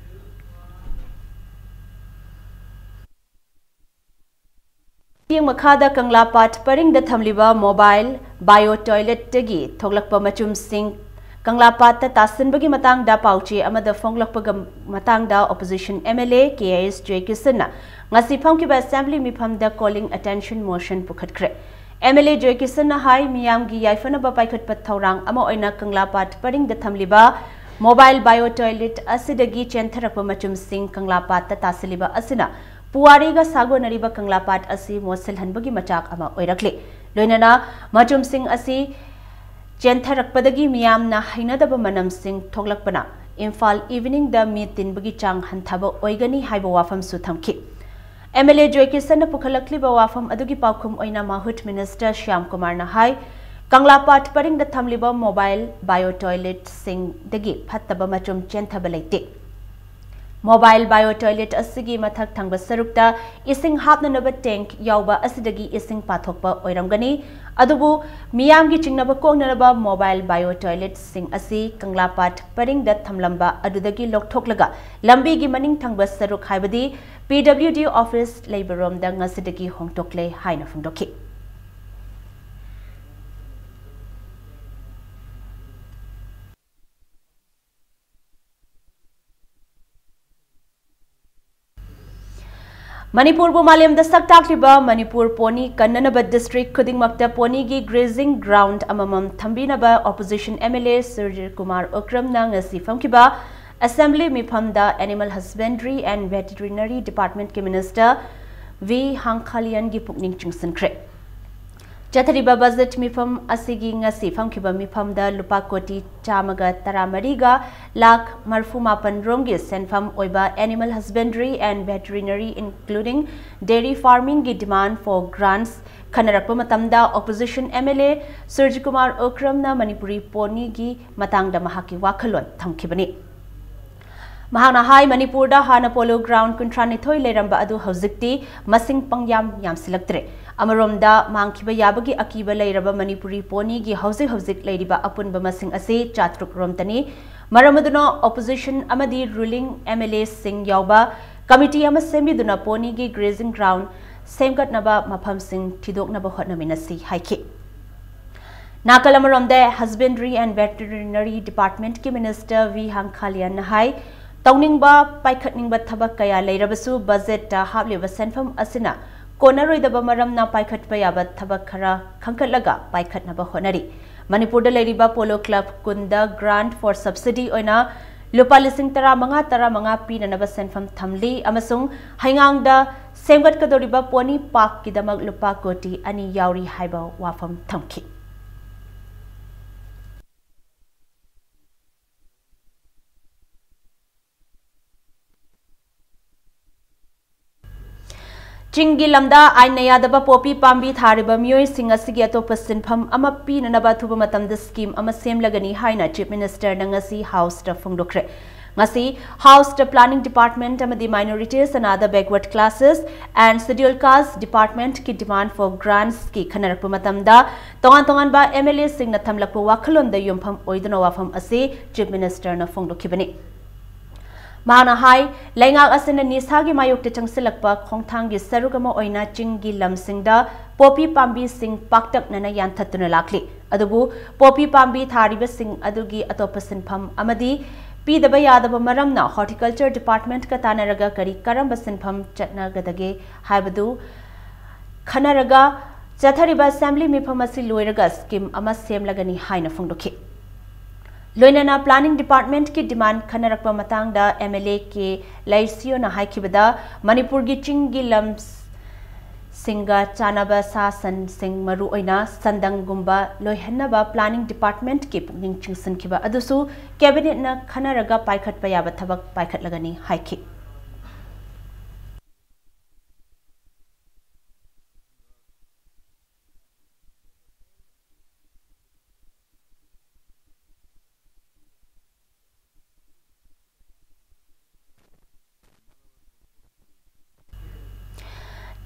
ꯃꯈꯥꯗ ꯀꯪꯂꯥꯄꯥꯠ ꯄꯔꯤꯡꯗ ꯊꯝꯂꯤꯕ ꯃꯣꯕꯥꯏꯜ ꯕꯥꯏꯑꯣ ꯇꯣꯏꯂꯦꯠꯇꯒꯤ ꯊꯣꯛꯂꯛꯄ ꯃꯆꯨꯝꯁꯤꯡ ꯀꯪꯂꯥꯄꯥꯠꯇ ꯇꯥꯁꯤꯟꯕꯒꯤ ꯃꯇꯥꯡꯗ ꯄꯥꯎꯆꯦ ꯑꯃꯗ ꯐꯣꯡꯂꯛꯄꯒ ꯃꯇꯥꯡꯗ opposition M L A K S Joykisanꯅ ꯉꯁꯤ ꯐꯝꯈꯤꯕ assembly ꯃꯤꯐꯝꯗ calling attention motion ꯄꯨꯈꯠꯈ꯭ꯔꯦ꯫ M L A Joykisanꯅ ꯍꯥꯏ, ꯃꯤꯌꯥꯝꯒꯤ ꯌꯥꯏꯐꯅꯕ ꯄꯥꯏꯈꯠꯄ ꯊꯧꯔꯥꯡ ꯑꯃ ꯑꯣꯏꯅ ꯀꯪꯂꯥꯄꯥꯠ ꯄꯔꯤꯡꯗ ꯊꯝꯂꯤꯕ mobile bio toilet ꯑꯁꯤꯗꯒꯤ ꯆꯦꯟꯊꯔꯛꯄ ꯃꯆꯨꯝꯁꯤꯡ ꯀꯪꯂꯥꯄꯥꯠꯇ ꯇꯥꯁꯤꯜꯂꯤꯕ ꯑꯁꯤꯅ ꯄꯨꯋꯥꯔꯤꯒ ꯁꯥꯒꯣꯟꯅꯔꯤꯕ ꯀꯪꯂꯥꯄꯥꯠ ꯑꯁꯤ ꯃꯣꯠꯁꯤꯜꯍꯟꯕꯒꯤ ꯃꯆꯥꯛ ꯑꯃ ꯑꯣꯏꯔꯛꯂꯤ꯫ ꯂꯣꯏꯅꯅ ꯃꯆꯨꯝꯁꯤꯡ ꯑꯁꯤ ꯆꯦꯟꯊꯔꯛꯄꯗꯒꯤ ꯃꯤꯌꯥꯝꯅ ꯍꯩꯅꯗꯕ ꯃꯅꯝꯁꯤꯡ ꯊꯣꯛꯂꯛꯄꯅ ꯏꯝꯐꯥꯜ ꯏꯚꯤꯅꯤꯡꯗ ꯃꯤ ꯇꯤꯟꯕꯒꯤ ꯆꯥꯡ ꯍꯟꯊꯕ ꯑꯣꯏꯒꯅꯤ ꯍꯥꯏꯕ ꯋꯥꯐꯝꯁꯨ ꯊꯝꯈꯤ꯫ M L A Joykisanꯅ ꯄꯨꯈꯠꯂꯛꯂꯤꯕ ꯋꯥꯐꯝ ꯑꯗꯨꯒꯤ ꯄꯥꯎꯈꯨꯝ ꯑꯣꯏꯅ ꯃꯍꯨꯠ minister ꯁ꯭ꯌꯥꯝ ꯀꯨꯃꯥꯔꯅ ꯍꯥꯏ, ꯀꯪꯂꯥꯄꯥꯠ ꯄꯔꯤꯡꯗ ꯊꯝꯂꯤꯕ mobile bio toiletꯁꯤꯡꯗꯒꯤ ꯐꯠꯇꯕ ꯃꯆꯨꯝ ꯆꯦꯟꯊꯕ ꯂꯩꯇꯦ꯫ Mobile bio toilet ꯑꯁꯤꯒꯤ ꯃꯊꯛ ꯊꯪꯕ ꯁꯔꯨꯛꯇ ꯏꯁꯤꯡ ꯍꯥꯞꯅꯅꯕ tank ꯌꯥꯎꯕ ꯑꯁꯤꯗꯒꯤ ꯏꯁꯤꯡ ꯄꯥꯊꯣꯛꯄ ꯑꯣꯏꯔꯝꯒꯅꯤ꯫ ꯑꯗꯨꯕꯨ ꯃꯤꯌꯥꯝꯒꯤ ꯆꯤꯡꯅꯕ ꯀꯣꯛꯅꯅꯕ mobile bio toiletꯁꯤꯡ ꯑꯁꯤ ꯀꯪꯂꯥꯄꯥꯠ ꯄꯔꯤꯡꯗ ꯊꯝꯂꯝꯕ ꯑꯗꯨꯗꯒꯤ ꯂꯧꯊꯣꯛꯂꯒ ꯂꯝꯕꯤꯒꯤ ꯃꯅꯤꯡ ꯊꯪꯕ ꯁꯔꯨꯛ, ꯍꯥꯏꯕꯗꯤ P W D office ꯂꯩꯕꯔꯣꯝꯗ ꯉꯁꯤꯗꯒꯤ ꯍꯣꯡꯗꯣꯛꯂꯦ ꯍꯥꯏꯅ ꯐꯣꯡꯗꯣꯛꯈꯤ꯫ ꯃꯅꯤꯄꯨꯔꯕꯨ ꯃꯥꯂꯦꯝꯗ ꯁꯛ ꯇꯥꯛꯂꯤꯕ ꯃꯅꯤꯄꯨꯔ pony ꯀꯟꯅꯅꯕ district ꯈꯨꯗꯤꯡꯃꯛꯇ ponyꯒꯤ grazing ground ꯑꯃꯃꯝ ꯊꯝꯕꯤꯅꯕ opposition M L A Surjit Kumar ꯎꯀ꯭ꯔꯝꯅ ꯉꯁꯤ ꯐꯝꯈꯤꯕ assembly ꯃꯤꯐꯝꯗ Animal Husbandry and Veterinary Departmentꯀꯤ minister V ꯍꯥꯡꯈꯥꯂꯤꯌꯟꯒꯤ ꯄꯨꯛꯅꯤꯡ ꯆꯤꯡꯁꯤꯟꯈ꯭ꯔꯦ꯫ ꯆꯠꯊꯔꯤꯕ budget ꯃꯤꯐꯝ ꯑꯁꯤꯒꯤ ꯉꯁꯤ ꯐꯝꯈꯤꯕ ꯃꯤꯐꯝꯗ ꯂꯨꯄꯥ ꯀꯣꯇꯤ ꯆꯥꯝꯃꯒ ꯇꯔꯥꯃꯔꯤꯒ ꯂꯥꯈ ꯃꯔꯤꯐꯨ ꯃꯥꯄꯟ ꯔꯣꯝꯒꯤ ꯁꯦꯟꯐꯝ ꯑꯣꯏꯕ Animal Husbandry and Veterinary, including dairy farmingꯒꯤ demand for grants ꯈꯟꯅꯔꯛꯄ ꯃꯇꯝꯗ opposition M L A ꯁꯨꯔꯖꯤꯀꯨꯃꯥꯔ ꯎꯀ꯭ꯔꯝꯅ Manipuri ponyꯒꯤ ꯃꯇꯥꯡꯗ ꯃꯍꯥꯛꯀꯤ ꯋꯥꯈꯜꯂꯣꯟ ꯊꯝꯈꯤꯕꯅꯤ꯫ ꯃꯍꯥꯛꯅ ꯍꯥꯏ, ꯃꯅꯤꯄꯨꯔꯗ ꯍꯥꯟꯅ polo ground ꯀꯨꯟꯊ꯭ꯔꯥꯅꯤꯊꯣꯏ ꯂꯩꯔꯝꯕ ꯑꯗꯨ ꯍꯧꯖꯤꯛꯇꯤ ꯃꯁꯤꯡ ꯄꯪꯌꯥꯝ ꯌꯥꯝꯁꯤꯜꯂꯛꯇ꯭ꯔꯦ꯫ ꯑꯃꯔꯣꯝꯗ ꯃꯥꯡꯈꯤꯕ ꯌꯥꯕꯒꯤ ꯑꯀꯤꯕ ꯂꯩꯔꯕ ꯃꯅꯤꯄꯨꯔꯤ ponyꯒꯤ ꯍꯧꯖꯤꯛ ꯍꯧꯖꯤꯛ ꯂꯩꯔꯤꯕ ꯑꯄꯨꯟꯕ ꯃꯁꯤꯡ ꯑꯁꯤ ꯆꯥꯇ꯭ꯔꯨꯛ ꯔꯣꯝꯇꯅꯤ꯫ ꯃꯔꯝ ꯑꯗꯨꯅ opposition ꯑꯃꯗꯤ ruling M L Aꯁꯤꯡ ꯌꯥꯎꯕ committee ꯑꯃ ꯁꯦꯝꯕꯤꯗꯨꯅ ponyꯒꯤ grazing ground ꯁꯦꯝꯒꯠꯅꯕ ꯃꯐꯝꯁꯤꯡ ꯊꯤꯗꯣꯛꯅꯕ ꯍꯣꯠꯅꯃꯤꯟꯅꯁꯤ ꯍꯥꯏꯈꯤ꯫ ꯅꯥꯀꯜ ꯑꯃꯔꯣꯝꯗ Husbandry and Veterinary Department ꯀꯤ Minister V ꯍꯥꯡꯈꯥꯂꯤꯌꯥꯟꯅ ꯍꯥꯏ, ꯇꯧꯅꯤꯡꯕ, ꯄꯥꯏꯈꯠꯅꯤꯡꯕ ꯊꯕꯛ ꯀꯌꯥ ꯂꯩꯔꯕꯁꯨ budget ꯇ ꯍꯥꯞꯂꯤꯕ ꯁꯦꯟꯐꯝ ꯑꯁꯤꯅ ꯀꯣꯟꯅꯔꯣꯏꯗꯕ ꯃꯔꯝꯅ ꯄꯥꯏꯈꯠꯄ ꯌꯥꯕ ꯊꯕꯛ ꯈꯔ ꯈꯟꯒꯠꯂꯒ ꯄꯥꯏꯈꯠꯅꯕ ꯍꯣꯠꯅꯔꯤ꯫ ꯃꯅꯤꯄꯨꯔꯗ ꯂꯩꯔꯤꯕ Polo Club ꯀꯨꯟꯗ grant for subsidy ꯑꯣꯏꯅ ꯂꯨꯄꯥ ꯂꯤꯁꯤꯡ ꯇꯔꯥꯃꯉꯥ, ꯇꯔꯥꯃꯉꯥ ꯄꯤꯅꯅꯕ ꯁꯦꯟꯐꯝ ꯊꯝꯂꯤ ꯑꯃꯁꯨꯡ ꯍꯩꯉꯥꯡꯗ ꯁꯦꯝꯒꯠꯀꯗꯧꯔꯤꯕ pony park ꯀꯤꯗꯃꯛ ꯂꯨꯄꯥ ꯀꯣꯇꯤ ꯑꯅꯤ ꯌꯥꯎꯔꯤ ꯍꯥꯏꯕ ꯋꯥꯐꯝ ꯊꯝꯈꯤ꯫ ꯆꯤꯡꯒꯤ ꯂꯝꯗ ꯑꯥꯏꯟꯅ ꯌꯥꯗꯕ ꯄꯣꯄꯤ ꯄꯥꯝꯕꯤ ꯊꯥꯔꯤꯕ ꯃꯤꯑꯣꯏꯁꯤꯡ ꯑꯁꯤꯒꯤ ꯑꯇꯣꯞꯄ ꯁꯤꯟꯐꯝ ꯑꯃ ꯄꯤꯅꯅꯕ ꯑꯊꯨꯕ ꯃꯇꯝꯗ scheme ꯑꯃ ꯁꯦꯝꯂꯒꯅꯤ ꯍꯥꯏꯅ Chief Minister ꯅ ꯉꯁꯤ House ꯇ ꯐꯣꯡꯗꯣꯛꯈ꯭ꯔꯦ꯫ ꯉꯁꯤ House ꯇ Planning Department ꯑꯃꯗꯤ Minorities and Other Backward Classes and Scheduled Caste Department ꯀꯤ demand for grants ꯀꯤ ꯈꯟꯅꯔꯛꯄ ꯃꯇꯝꯗ ꯇꯣꯉꯥꯟ ꯇꯣꯉꯥꯟꯕ M L A ꯁꯤꯡꯅ ꯊꯝꯂꯛꯄ ꯋꯥꯈꯜꯂꯣꯟꯗ ꯌꯨꯝꯐꯝ ꯑꯣꯏꯗꯨꯅ ꯋꯥꯐꯝ ꯑꯁꯤ Chief Minister ꯅ ꯐꯣꯡꯗꯣꯛꯈꯤꯕꯅꯤ꯫ ꯃꯍꯥꯛꯅ ꯍꯥꯏ, ꯂꯩꯉꯥꯛ ꯑꯁꯤꯅ ꯅꯤꯁꯥꯒꯤ ꯃꯥꯌꯣꯛꯇ ꯆꯪꯁꯤꯜꯂꯛꯄ ꯈꯣꯡꯊꯥꯡꯒꯤ ꯁꯔꯨꯛ ꯑꯃ ꯑꯣꯏꯅ ꯆꯤꯡꯒꯤ ꯂꯝꯁꯤꯡꯗ ꯄꯣꯄꯤ ꯄꯥꯝꯕꯤꯁꯤꯡ ꯄꯥꯛꯇꯛꯅꯅ ꯌꯥꯟꯊꯠꯇꯨꯅ ꯂꯥꯛꯂꯤ꯫ ꯑꯗꯨꯕꯨ ꯄꯣꯄꯤ ꯄꯥꯝꯕꯤ ꯊꯥꯔꯤꯕꯁꯤꯡ ꯑꯗꯨꯒꯤ ꯑꯇꯣꯞꯄ ꯁꯤꯟꯐꯝ ꯑꯃꯗꯤ ꯄꯤꯗꯕ ꯌꯥꯗꯕ ꯃꯔꯝꯅ Horticulture Department ꯀ ꯇꯥꯟꯅꯔꯒ ꯀꯔꯤ ꯀꯔꯝꯕ ꯁꯤꯟꯐꯝ ꯆꯠꯅꯒꯗꯒꯦ ꯍꯥꯏꯕꯗꯨ ꯈꯟꯅꯔꯒ ꯆꯠꯊꯔꯤꯕ assembly ꯃꯤꯐꯝ ꯑꯁꯤ ꯂꯣꯏꯔꯒ scheme ꯑꯃ ꯁꯦꯝꯂꯒꯅꯤ ꯍꯥꯏꯅ ꯐꯣꯡꯗꯣꯛꯈꯤ꯫ ꯂꯣꯏꯅꯅ Planning Department ꯀꯤ demand ꯈꯟꯅꯔꯛꯄ ꯃꯇꯥꯡꯗ M L A ꯀꯦ ꯂꯩꯁꯤꯌꯣꯅ ꯍꯥꯏꯈꯤꯕꯗ, ꯃꯅꯤꯄꯨꯔꯒꯤ ꯆꯤꯡꯒꯤ ꯂꯝꯁꯤꯡꯒ ꯆꯥꯟꯅꯕ ꯁꯥ ꯁꯟꯁꯤꯡ, ꯃꯔꯨꯑꯣꯏꯅ ꯁꯟꯗꯪꯒꯨꯝꯕ ꯂꯣꯏꯍꯟꯅꯕ Planning Department ꯀꯤ ꯄꯨꯛꯅꯤꯡ ꯆꯤꯡꯁꯤꯟꯈꯤꯕ ꯑꯗꯨꯁꯨ cabinet ꯅ ꯈꯟꯅꯔꯒ ꯄꯥꯏꯈꯠꯄ ꯌꯥꯕ ꯊꯕꯛ ꯄꯥꯏꯈꯠꯂꯒꯅꯤ ꯍꯥꯏꯈꯤ꯫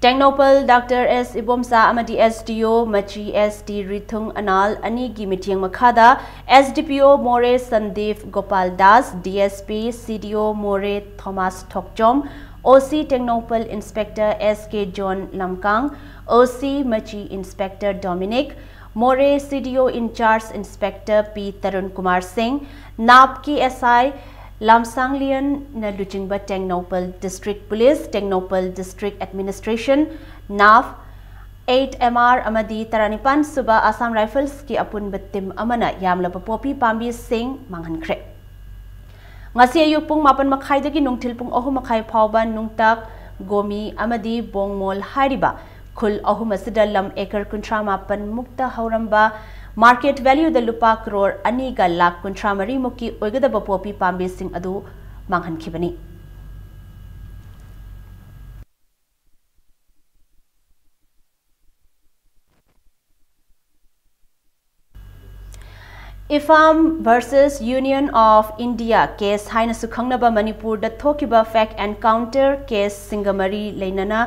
ꯇꯦꯡꯅꯧꯄꯜ Doctor S ꯏꯕꯣꯝꯆꯥ ꯑꯃꯗꯤ S D O ꯃꯆꯤ S D ꯔꯤꯊꯨꯡ ꯑꯅꯥꯜ ꯑꯅꯤꯒꯤ ꯃꯤꯠꯌꯦꯡ ꯃꯈꯥꯗ S D P O Moreh Sandeep Gopal Das, D S P C D O Moreh Thomas Thokchom, O C Tengnoupal Inspector S K John Lamkang, O C Machi Inspector Dominic, Moreh C D O in charge Inspector P Tarun Kumar Singh, NAF ꯀꯤ S I ꯂꯥꯝꯁꯥꯡꯂꯤꯌꯟꯅ ꯂꯨꯆꯤꯡꯕ Tengnoupal District Police, Tengnoupal District Administration, NAF, eight M R ꯑꯃꯗꯤ ꯇꯔꯥꯅꯤꯄꯥꯟ ꯁꯨꯕ Assam Rifles ꯀꯤ ꯑꯄꯨꯟꯕ team ꯑꯃꯅ ꯌꯥꯝꯂꯕ poppy ꯄꯥꯝꯕꯤꯁꯤꯡ ꯃꯥꯡꯍꯟꯈ꯭ꯔꯦ꯫ ꯉꯁꯤ ꯑꯌꯨꯛ ꯄꯨꯡ ꯃꯥꯄꯟ ꯃꯈꯥꯏꯗꯒꯤ ꯅꯨꯡꯊꯤꯜ ꯄꯨꯡ ꯑꯍꯨꯝ ꯃꯈꯥꯏ ꯐꯥꯎꯕ ꯅꯨꯡꯇꯥꯛ, ꯒꯣꯃꯤ ꯑꯃꯗꯤ ꯕꯣꯡꯃꯣꯜ ꯍꯥꯏꯔꯤꯕ ꯈꯨꯜ ꯑꯍꯨꯝ ꯑꯁꯤꯗ ꯂꯝ acre ꯀꯨꯟꯊ꯭ꯔꯥ ꯃꯥꯄꯟ ꯃꯨꯛꯇ ꯍꯧꯔꯝꯕ market value ꯗ ꯂꯨꯄꯥ ꯀ꯭ꯔꯣꯔ ꯑꯅꯤꯒ ꯂꯥꯈ ꯀꯨꯟꯊ꯭ꯔꯥ ꯃꯔꯤ ꯃꯨꯛꯀꯤ ꯑꯣꯏꯒꯗꯕ ꯄꯣꯄꯤ ꯄꯥꯝꯕꯤꯁꯤꯡ ꯑꯗꯨ ꯃꯥꯡꯍꯟꯈꯤꯕꯅꯤ꯫ IFAM versus Union of India case ꯍꯥꯏꯅꯁꯨ ꯈꯪꯅꯕ ꯃꯅꯤꯄꯨꯔꯗ ꯊꯣꯛꯈꯤꯕ fake encounter case ꯁꯤꯡꯒ ꯃꯔꯤ ꯂꯩꯅꯅ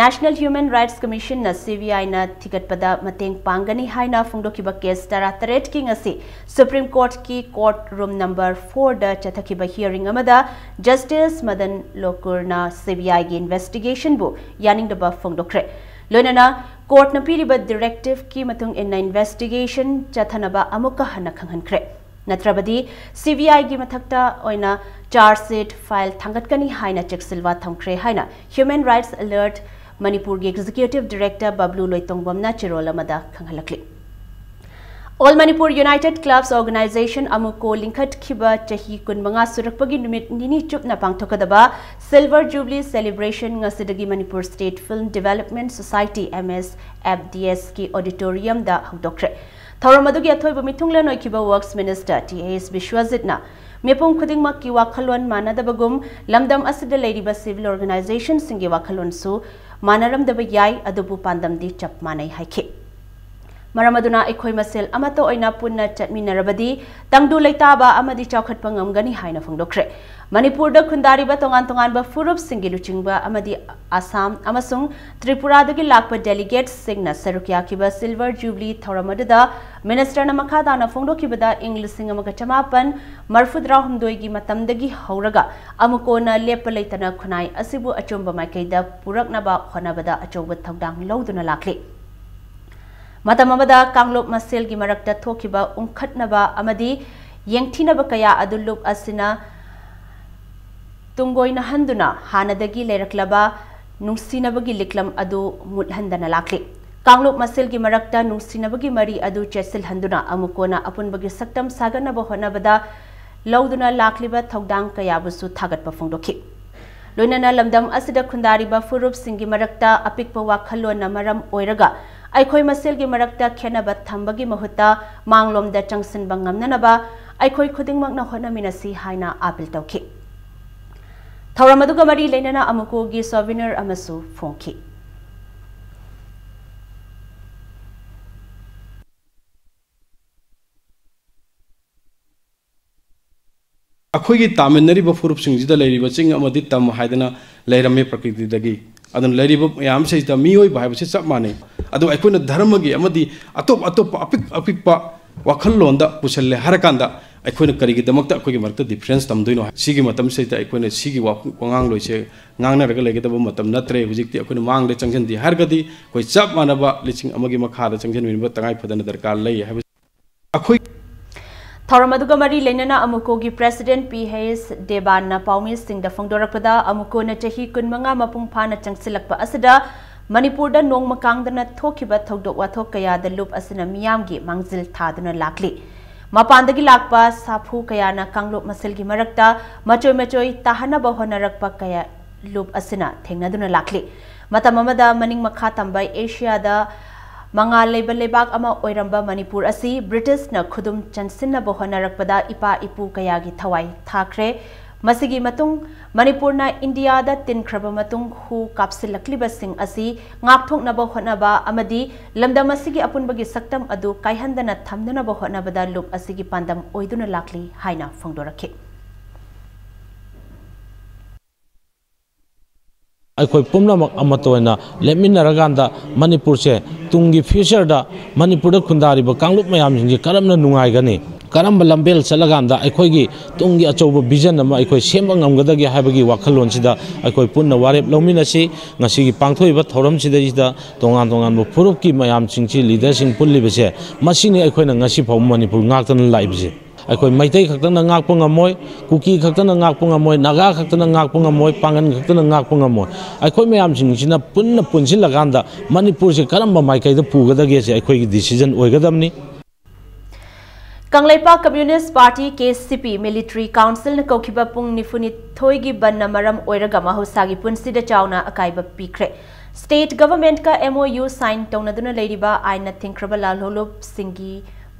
National Human Rights Commission ꯅ C B I ꯅ ꯊꯤꯒꯠꯄꯗ ꯃꯇꯦꯡ ꯄꯥꯡꯒꯅꯤ ꯍꯥꯏꯅ ꯐꯣꯡꯗꯣꯛꯈꯤꯕ case ꯇꯔꯥꯇꯔꯦꯠꯀꯤ ꯉꯁꯤ Supreme Court ꯀꯤ court room number four ꯗ ꯆꯠꯊꯈꯤꯕ hearing ꯑꯃꯗ Justice Madan ꯂꯣꯀꯨꯔꯅ C B I ꯒꯤ investigation ꯕꯨ ꯌꯥꯅꯤꯡꯗꯕ ꯐꯣꯡꯗꯣꯛꯈ꯭ꯔꯦ꯫ ꯂꯣꯏꯅꯅ court ꯅ ꯄꯤꯔꯤꯕ directive ꯀꯤ ꯃꯇꯨꯡ ꯏꯟꯅ investigation ꯆꯠꯊꯅꯕ ꯑꯃꯨꯛꯀ ꯍꯟꯅ ꯈꯪꯍꯟꯈ꯭ꯔꯦ꯫ ꯅꯠꯇ꯭ꯔꯕꯗꯤ C B I ꯒꯤ ꯃꯊꯛꯇ ꯑꯣꯏꯅ charge sheet file ꯊꯥꯡꯒꯠꯀꯅꯤ ꯍꯥꯏꯅ ꯆꯦꯛꯁꯤꯜꯋꯥ ꯊꯝꯈ꯭ꯔꯦ ꯍꯥꯏꯅ Human Rights Alert ꯃꯅꯤꯄꯨꯔꯒꯤ Executive Director ꯕꯕ꯭ꯂꯨ ꯂꯣꯏꯇꯣꯡꯕꯝꯅ ꯆꯦꯔꯣꯜ ꯑꯃꯗ ꯈꯪꯍꯜꯂꯛꯂꯤ꯫ All Manipur United Clubs Organization, AMUCO, ꯂꯤꯡꯈꯠꯈꯤꯕ ꯆꯍꯤ ꯀꯨꯟꯃꯉꯥ ꯁꯨꯔꯛꯄꯒꯤ ꯅꯨꯃꯤꯠ ꯅꯤꯅꯤ ꯆꯨꯞꯅ ꯄꯥꯡꯊꯣꯛꯀꯗꯕ Silver Jubilee Celebration ꯉꯁꯤꯗꯒꯤ Manipur State Film Development Society, M S F D S ꯀꯤ auditorium ꯗ ꯍꯧꯗꯣꯛꯈ꯭ꯔꯦ꯫ ꯊꯧꯔꯝ ꯑꯗꯨꯒꯤ ꯑꯊꯣꯏꯕ ꯃꯤꯊꯨꯡꯂꯦꯟ ꯑꯣꯏꯈꯤꯕ Works Minister T S ꯕꯤꯁ꯭ꯋꯖꯤꯠꯅ ꯃꯤꯄꯨꯝ ꯈꯨꯗꯤꯡꯃꯛꯀꯤ ꯋꯥꯈꯜꯂꯣꯟ ꯃꯥꯟꯅꯗꯕꯒꯨꯝ ꯂꯝꯗꯝ ꯑꯁꯤꯗ ꯂꯩꯔꯤꯕ civil organization ꯁꯤꯡꯒꯤ ꯋꯥꯈꯜꯂꯣꯟꯁꯨ ꯃꯥꯟꯅꯔꯝꯗꯕ ꯌꯥꯏ, ꯑꯗꯨꯕꯨ ꯄꯥꯟꯗꯝꯗꯤ ꯆꯞ ꯃꯥꯟꯅꯩ ꯍꯥꯏꯈꯤ꯫ ꯃꯔꯝ ꯑꯗꯨꯅ ꯑꯩꯈꯣꯏ ꯃꯁꯦꯜ ꯑꯃꯠꯇ ꯑꯣꯏꯅ ꯄꯨꯟꯅ ꯆꯠꯃꯤꯟꯅꯔꯕꯗꯤ ꯇꯪꯗꯨ ꯂꯩꯇꯥꯕ ꯑꯃꯗꯤ ꯆꯥꯎꯈꯠꯄ ꯉꯝꯒꯅꯤ ꯍꯥꯏꯅ ꯐꯣꯡꯗꯣꯛꯈ꯭ꯔꯦ꯫ ꯃꯅꯤꯄꯨꯔꯗ ꯈꯨꯟꯗꯥꯔꯤꯕ ꯇꯣꯉꯥꯟ ꯇꯣꯉꯥꯟꯕ ꯐꯨꯔꯨꯞꯁꯤꯡꯒꯤ ꯂꯨꯆꯤꯡꯕ ꯑꯃꯗꯤ ꯑꯁꯥꯝ ꯑꯃꯁꯨꯡ ꯇ꯭ꯔꯤꯄꯨꯔꯥꯗꯒꯤ ꯂꯥꯛꯄ delegates ꯁꯤꯡꯅ ꯁꯔꯨꯛ ꯌꯥꯈꯤꯕ Silver Jubilee ꯊꯧꯔꯝ ꯑꯗꯨꯗ minister ꯅ ꯃꯈꯥ ꯇꯥꯅ ꯐꯣꯡꯗꯣꯛꯈꯤꯕꯗ ꯏꯪ ꯂꯤꯁꯤꯡ ꯑꯃꯒ ꯆꯃꯥꯄꯟ ꯃꯔꯤꯐꯨꯇꯔꯥꯍꯨꯝꯗꯣꯏꯒꯤ ꯃꯇꯝꯗꯒꯤ ꯍꯧꯔꯒ ꯑꯃꯨꯀꯣꯅ ꯂꯦꯞꯄ ꯂꯩꯇꯅ ꯈꯨꯟꯅꯥꯏ ꯑꯁꯤꯕꯨ ꯑꯆꯨꯝꯕ ꯃꯥꯏꯀꯩꯗ ꯄꯨꯔꯛꯅꯕ ꯍꯣꯠꯅꯕꯗ ꯑꯆꯧꯕ ꯊꯧꯗꯥꯡ ꯂꯧꯗꯨꯅ ꯂꯥꯛꯂꯤ꯫ ꯃꯇꯝ ꯑꯃꯗ ꯀꯥꯡꯂꯨꯞ ꯃꯁꯦꯜꯒꯤ ꯃꯔꯛꯇ ꯊꯣꯛꯈꯤꯕ ꯎꯪꯈꯠꯅꯕ ꯑꯃꯗꯤ ꯌꯦꯡꯊꯤꯅꯕ ꯀꯌꯥ ꯑꯗꯨ ꯂꯨꯞ ꯑꯁꯤꯅ ꯇꯨꯡꯒꯣꯏꯅꯍꯟꯗꯨꯅ ꯍꯥꯟꯅꯗꯒꯤ ꯂꯩꯔꯛꯂꯕ ꯅꯨꯡꯁꯤꯅꯕꯒꯤ ꯂꯤꯛꯂꯝ ꯑꯗꯨ ꯃꯨꯠꯍꯟꯗꯅ ꯂꯥꯛꯂꯤ꯫ ꯀꯥꯡꯂꯨꯞ ꯃꯁꯦꯜꯒꯤ ꯃꯔꯛꯇ ꯅꯨꯡꯁꯤꯅꯕꯒꯤ ꯃꯔꯤ ꯑꯗꯨ ꯆꯦꯠꯁꯤꯜꯍꯟꯗꯨꯅ ꯑꯃꯨꯛ ꯀꯣꯟꯅ ꯑꯄꯨꯟꯕꯒꯤ ꯁꯛꯇꯝ ꯁꯥꯒꯠꯅꯕ ꯍꯣꯠꯅꯕꯗ ꯂꯧꯗꯨꯅ ꯂꯥꯛꯂꯤꯕ ꯊꯧꯗꯥꯡ ꯀꯌꯥꯕꯨꯁꯨ ꯊꯥꯒꯠꯄ ꯐꯣꯡꯗꯣꯛꯈꯤ꯫ ꯂꯣꯏꯅꯅ ꯂꯝꯗꯝ ꯑꯁꯤꯗ ꯈꯨꯟꯗꯥꯔꯤꯕ ꯐꯨꯔꯨꯞꯁꯤꯡꯒꯤ ꯃꯔꯛꯇ ꯑꯄꯤꯛꯄ ꯋꯥꯈꯜꯂꯣꯟꯅ ꯃꯔꯝ ꯑꯣꯏꯔꯒ ꯑꯩꯈꯣꯏ ꯃꯁꯦꯜꯒꯤ ꯃꯔꯛꯇ ꯈꯦꯠꯅꯕ ꯊꯝꯕꯒꯤ ꯃꯍꯨꯠꯇ ꯃꯥꯡꯂꯣꯝꯗ ꯆꯪꯁꯤꯟꯕ ꯉꯝꯅꯅꯕ ꯑꯩꯈꯣꯏ ꯈꯨꯗꯤꯡꯃꯛꯅ ꯍꯣꯠꯅꯃꯤꯟꯅꯁꯤ ꯍꯥꯏꯅ ꯑꯥꯄꯤꯜ ꯇꯧꯈꯤ꯫ ꯊꯧꯔꯝ ꯑꯗꯨꯒ ꯃꯔꯤ ꯂꯩꯅꯅ ꯑꯃꯨꯀꯣꯒꯤ ꯁꯣꯚꯤꯅꯤꯔ ꯑꯃꯁꯨ ꯐꯣꯡꯈꯤ꯫ ꯑꯩꯈꯣꯏꯒꯤ ꯇꯥꯃꯤꯟꯅꯔꯤꯕ ꯐꯨꯔꯨꯞꯁꯤꯡꯁꯤꯗ ꯂꯩꯔꯤꯕ ꯆꯤꯡ ꯑꯃꯗꯤ ꯇꯝ ꯍꯥꯏꯗꯅ ꯂꯩꯔꯝꯃꯤ ꯄ꯭ꯔꯀ꯭ꯔꯤꯇꯤꯗꯒꯤ꯫ ꯑꯗꯨꯅ ꯂꯩꯔꯤꯕ ꯃꯌꯥꯝꯁꯤꯗ ꯃꯤꯑꯣꯏꯕ ꯍꯥꯏꯕꯁꯤ ꯆꯞ ꯃꯥꯟꯅꯩ꯫ ꯑꯗꯨ ꯑꯩꯈꯣꯏꯅ ꯙꯔꯃꯒꯤ ꯑꯃꯗꯤ ꯑꯇꯣꯞ ꯑꯇꯣꯞꯄ ꯑꯄꯤꯛ ꯑꯄꯤꯛꯄ ꯋꯥꯈꯜꯂꯣꯟꯗ ꯄꯨꯁꯤꯜꯂꯦ ꯍꯥꯏꯔꯀꯥꯟꯗ ꯑꯩꯈꯣꯏꯅ ꯀꯔꯤꯒꯤꯗꯃꯛꯇ ꯑꯩꯈꯣꯏꯒꯤ ꯃꯔꯛꯇ ꯗꯤꯐ꯭ꯔꯦꯟꯁ ꯊꯝꯗꯣꯏꯅꯣ? ꯁꯤꯒꯤ ꯃꯇꯝꯁꯤꯗ ꯑꯩꯈꯣꯏꯅ ꯁꯤꯒꯤ ꯋꯥ-, ꯋꯥꯉꯥꯡꯂꯣꯏꯁꯦ ꯉꯥꯡꯅꯔꯒ ꯂꯩꯒꯗꯕ ꯃꯇꯝ ꯅꯠꯇ꯭ꯔꯦ꯫ ꯍꯧꯖꯤꯛꯇꯤ ꯑꯩꯈꯣꯏꯅ ꯃꯥꯡꯗ ꯆꯪꯁꯤꯟꯗꯦ ꯍꯥꯏꯔꯒꯗꯤ ꯑꯩꯈꯣꯏ ꯆꯞ ꯃꯥꯟꯅꯕ ꯂꯤꯁꯤꯡ ꯑꯃꯒꯤ ꯃꯈꯥꯗ ꯆꯪꯁꯤꯟꯃꯤꯟꯅꯕ ꯇꯉꯥꯏ ꯐꯗꯅ ꯗꯔꯀꯥꯔ ꯂꯩ ꯍꯥꯏꯕ ꯑꯩꯈꯣꯏ ꯊꯧꯔꯝ ꯑꯗꯨꯒ ꯃꯔꯤ ꯂꯩꯅꯅ ꯑꯃꯨꯀꯣꯒꯤ ꯄ꯭ꯔꯦꯁꯤꯗꯦꯟꯠ ꯄꯤ ꯍꯩꯁ ꯗꯦꯕꯥꯟꯅ ꯄꯥꯎꯃꯤꯁꯤꯡꯗ ꯐꯣꯡꯗꯣꯔꯛꯄꯗ, ꯑꯃꯨꯀꯣꯅ ꯆꯍꯤ ꯀꯨꯟꯃꯉꯥ ꯃꯄꯨꯡ ꯐꯥꯅ ꯆꯪꯁꯤꯜꯂꯛꯄ ꯑꯁꯤꯗ ꯃꯅꯤꯄꯨꯔꯗ ꯅꯣꯡꯃ ꯀꯥꯡꯗꯅ ꯊꯣꯛꯈꯤꯕ ꯊꯧꯗꯣꯛ ꯋꯥꯊꯣꯛ ꯀꯌꯥꯗ ꯂꯨꯞ ꯑꯁꯤꯅ ꯃꯤꯌꯥꯝꯒꯤ ꯃꯥꯡꯖꯤꯜ ꯊꯥꯗꯨꯅ ꯂꯥꯛꯂꯤ꯫ ꯃꯄꯥꯟꯗꯒꯤ ꯂꯥꯛꯄ ꯁꯥꯐꯨ ꯀꯌꯥꯅ ꯀꯥꯡꯂꯨꯞ ꯃꯁꯦꯜꯒꯤ ꯃꯔꯛꯇ ꯃꯆꯣꯏ ꯃꯆꯣꯏ ꯇꯥꯍꯟꯅꯕ ꯍꯣꯠꯅꯔꯛꯄ ꯀꯌꯥ ꯂꯨꯞ ꯑꯁꯤꯅ ꯊꯦꯡꯅꯗꯨꯅ ꯂꯥꯛꯂꯤ꯫ ꯃꯇꯝ ꯑꯃꯗ ꯃꯅꯤꯡ ꯃꯈꯥ ꯇꯝꯕ ꯑꯦꯁꯤꯌꯥꯗ ꯃꯉꯥꯜ ꯂꯩꯕ ꯂꯩꯕꯥꯛ ꯑꯃ ꯑꯣꯏꯔꯝꯕ ꯃꯅꯤꯄꯨꯔ ꯑꯁꯤ ꯕ꯭ꯔꯤꯇꯤꯁꯅ ꯈꯨꯗꯨꯝ ꯆꯟꯁꯤꯟꯅꯕ ꯍꯣꯠꯅꯔꯛꯄꯗ ꯏꯄꯥ ꯏꯄꯨ ꯀꯌꯥꯒꯤ ꯊꯋꯥꯏ ꯊꯥꯈ꯭ꯔꯦ꯫ ꯃꯁꯤꯒꯤ ꯃꯇꯨꯡ ꯃꯅꯤꯄꯨꯔꯅ ꯏꯟꯗꯤꯌꯥꯗ ꯇꯤꯟꯈ꯭ꯔꯕ ꯃꯇꯨꯡ ꯍꯨ ꯀꯥꯞꯁꯤꯜꯂꯛꯂꯤꯕꯁꯤꯡ ꯑꯁꯤ ꯉꯥꯛꯊꯣꯛꯅꯕ ꯍꯣꯠꯅꯕ ꯑꯃꯗꯤ ꯂꯝꯗꯝ ꯑꯁꯤꯒꯤ ꯑꯄꯨꯟꯕꯒꯤ ꯁꯛꯇꯝ ꯑꯗꯨ ꯀꯥꯏꯍꯟꯗꯅ ꯊꯝꯅꯅꯕ ꯍꯣꯠꯅꯕꯗ ꯂꯨꯞ ꯑꯁꯤꯒꯤ ꯄꯥꯟꯗꯝ ꯑꯣꯏꯗꯨꯅ ꯂꯥꯛꯂꯤ ꯍꯥꯏꯅ ꯐꯣꯡꯗꯣꯔꯛꯈꯤ꯫ ꯑꯩꯈꯣꯏ ꯄꯨꯝꯅꯃꯛ ꯑꯃꯠꯇ ꯑꯣꯏꯅ ꯂꯦꯞꯃꯤꯟꯅꯔꯀꯥꯟꯗ ꯃꯅꯤꯄꯨꯔꯁꯦ ꯇꯨꯡꯒꯤ ꯐ꯭ꯌꯨꯆꯔꯗ ꯃꯅꯤꯄꯨꯔꯗ ꯈꯨꯟꯗꯥꯔꯤꯕ ꯀꯥꯡꯂꯨꯞ ꯃꯌꯥꯝꯁꯤꯡꯁꯦ ꯀꯔꯝꯅ ꯅꯨꯡꯉꯥꯏꯒꯅꯤ? ꯀꯔꯝꯕ ꯂꯝꯕꯦꯜ ꯆꯠꯂꯀꯥꯟꯗ ꯑꯩꯈꯣꯏꯒꯤ ꯇꯨꯡꯒꯤ ꯑꯆꯧꯕ ꯚꯤꯖꯟ ꯑꯃ ꯑꯩꯈꯣꯏ ꯁꯦꯝꯕ ꯉꯝꯒꯗꯒꯦ ꯍꯥꯏꯕꯒꯤ ꯋꯥꯈꯜꯂꯣꯟꯁꯤꯗ ꯑꯩꯈꯣꯏ ꯄꯨꯟꯅ ꯋꯥꯔꯦꯞ ꯂꯧꯃꯤꯟꯅꯁꯤ꯫ ꯉꯁꯤꯒꯤ ꯄꯥꯡꯊꯣꯛꯏꯕ ꯊꯧꯔꯝꯁꯤꯗꯩꯁꯤꯗ ꯇꯣꯉꯥꯟ ꯇꯣꯉꯥꯟꯕ ꯐꯨꯔꯨꯞꯀꯤ ꯃꯌꯥꯝꯁꯤꯡꯁꯤ, ꯂꯤꯗꯔꯁꯤꯡ ꯄꯨꯜꯂꯤꯕꯁꯦ, ꯃꯁꯤꯅꯤ ꯑꯩꯈꯣꯏꯅ ꯉꯁꯤ ꯐꯥꯎꯕ ꯃꯅꯤꯄꯨꯔ ꯉꯥꯛꯇꯅ ꯂꯥꯛꯏꯕꯁꯦ꯫ ꯑꯩꯈꯣꯏ ꯃꯩꯇꯩ ꯈꯛꯇꯅ ꯉꯥꯛꯄ ꯉꯝꯃꯣꯏ, ꯀꯨꯀꯤ ꯈꯛꯇꯅ ꯉꯥꯛꯄ ꯉꯝꯃꯣꯏ, ꯅꯥꯒꯥ ꯈꯛꯇꯅ ꯉꯥꯛꯄ ꯉꯝꯃꯣꯏ, ꯄꯥꯡꯒꯟ ꯈꯛꯇꯅ ꯉꯥꯛꯄ ꯉꯝꯃꯣꯏ꯫ ꯑꯩꯈꯣꯏ ꯃꯌꯥꯝꯁꯤꯡꯁꯤꯅ ꯄꯨꯟꯅ ꯄꯨꯟꯁꯤꯜꯂꯀꯥꯟꯗ ꯃꯅꯤꯄꯨꯔꯁꯦ ꯀꯔꯝꯕ ꯃꯥꯏꯀꯩꯗ ꯄꯨꯒꯗꯒꯦꯁꯦ ꯑꯩꯈꯣꯏꯒꯤ ꯗꯤꯁꯤꯖꯟ ꯑꯣꯏꯒꯗꯕꯅꯤ꯫ Kangleipak communist party, K C ꯄꯤ, ꯃꯤꯂꯤꯇꯔꯤ ꯀꯥꯎꯟꯁꯤꯜꯅ ꯀꯧꯈꯤꯕ ꯄꯨꯡ ꯅꯤꯐꯨꯅꯤꯊꯣꯏꯒꯤ ꯕꯟꯅ ꯃꯔꯝ ꯑꯣꯏꯔꯒ ꯃꯍꯧꯁꯥꯒꯤ ꯄꯨꯟꯁꯤꯗ ꯆꯥꯎꯅ ꯑꯀꯥꯏꯕ ꯄꯤꯈ꯭ꯔꯦ꯫ State ꯒꯚꯔꯟꯃꯦꯟꯠꯀ M O U sign ꯇꯧꯅꯗꯨꯅ ꯂꯩꯔꯤꯕ ꯑꯥꯏꯟꯅ ꯊꯤꯡꯈ꯭ꯔꯕ ꯂꯥꯜꯍꯧꯂꯨꯞꯁꯤꯡꯒꯤ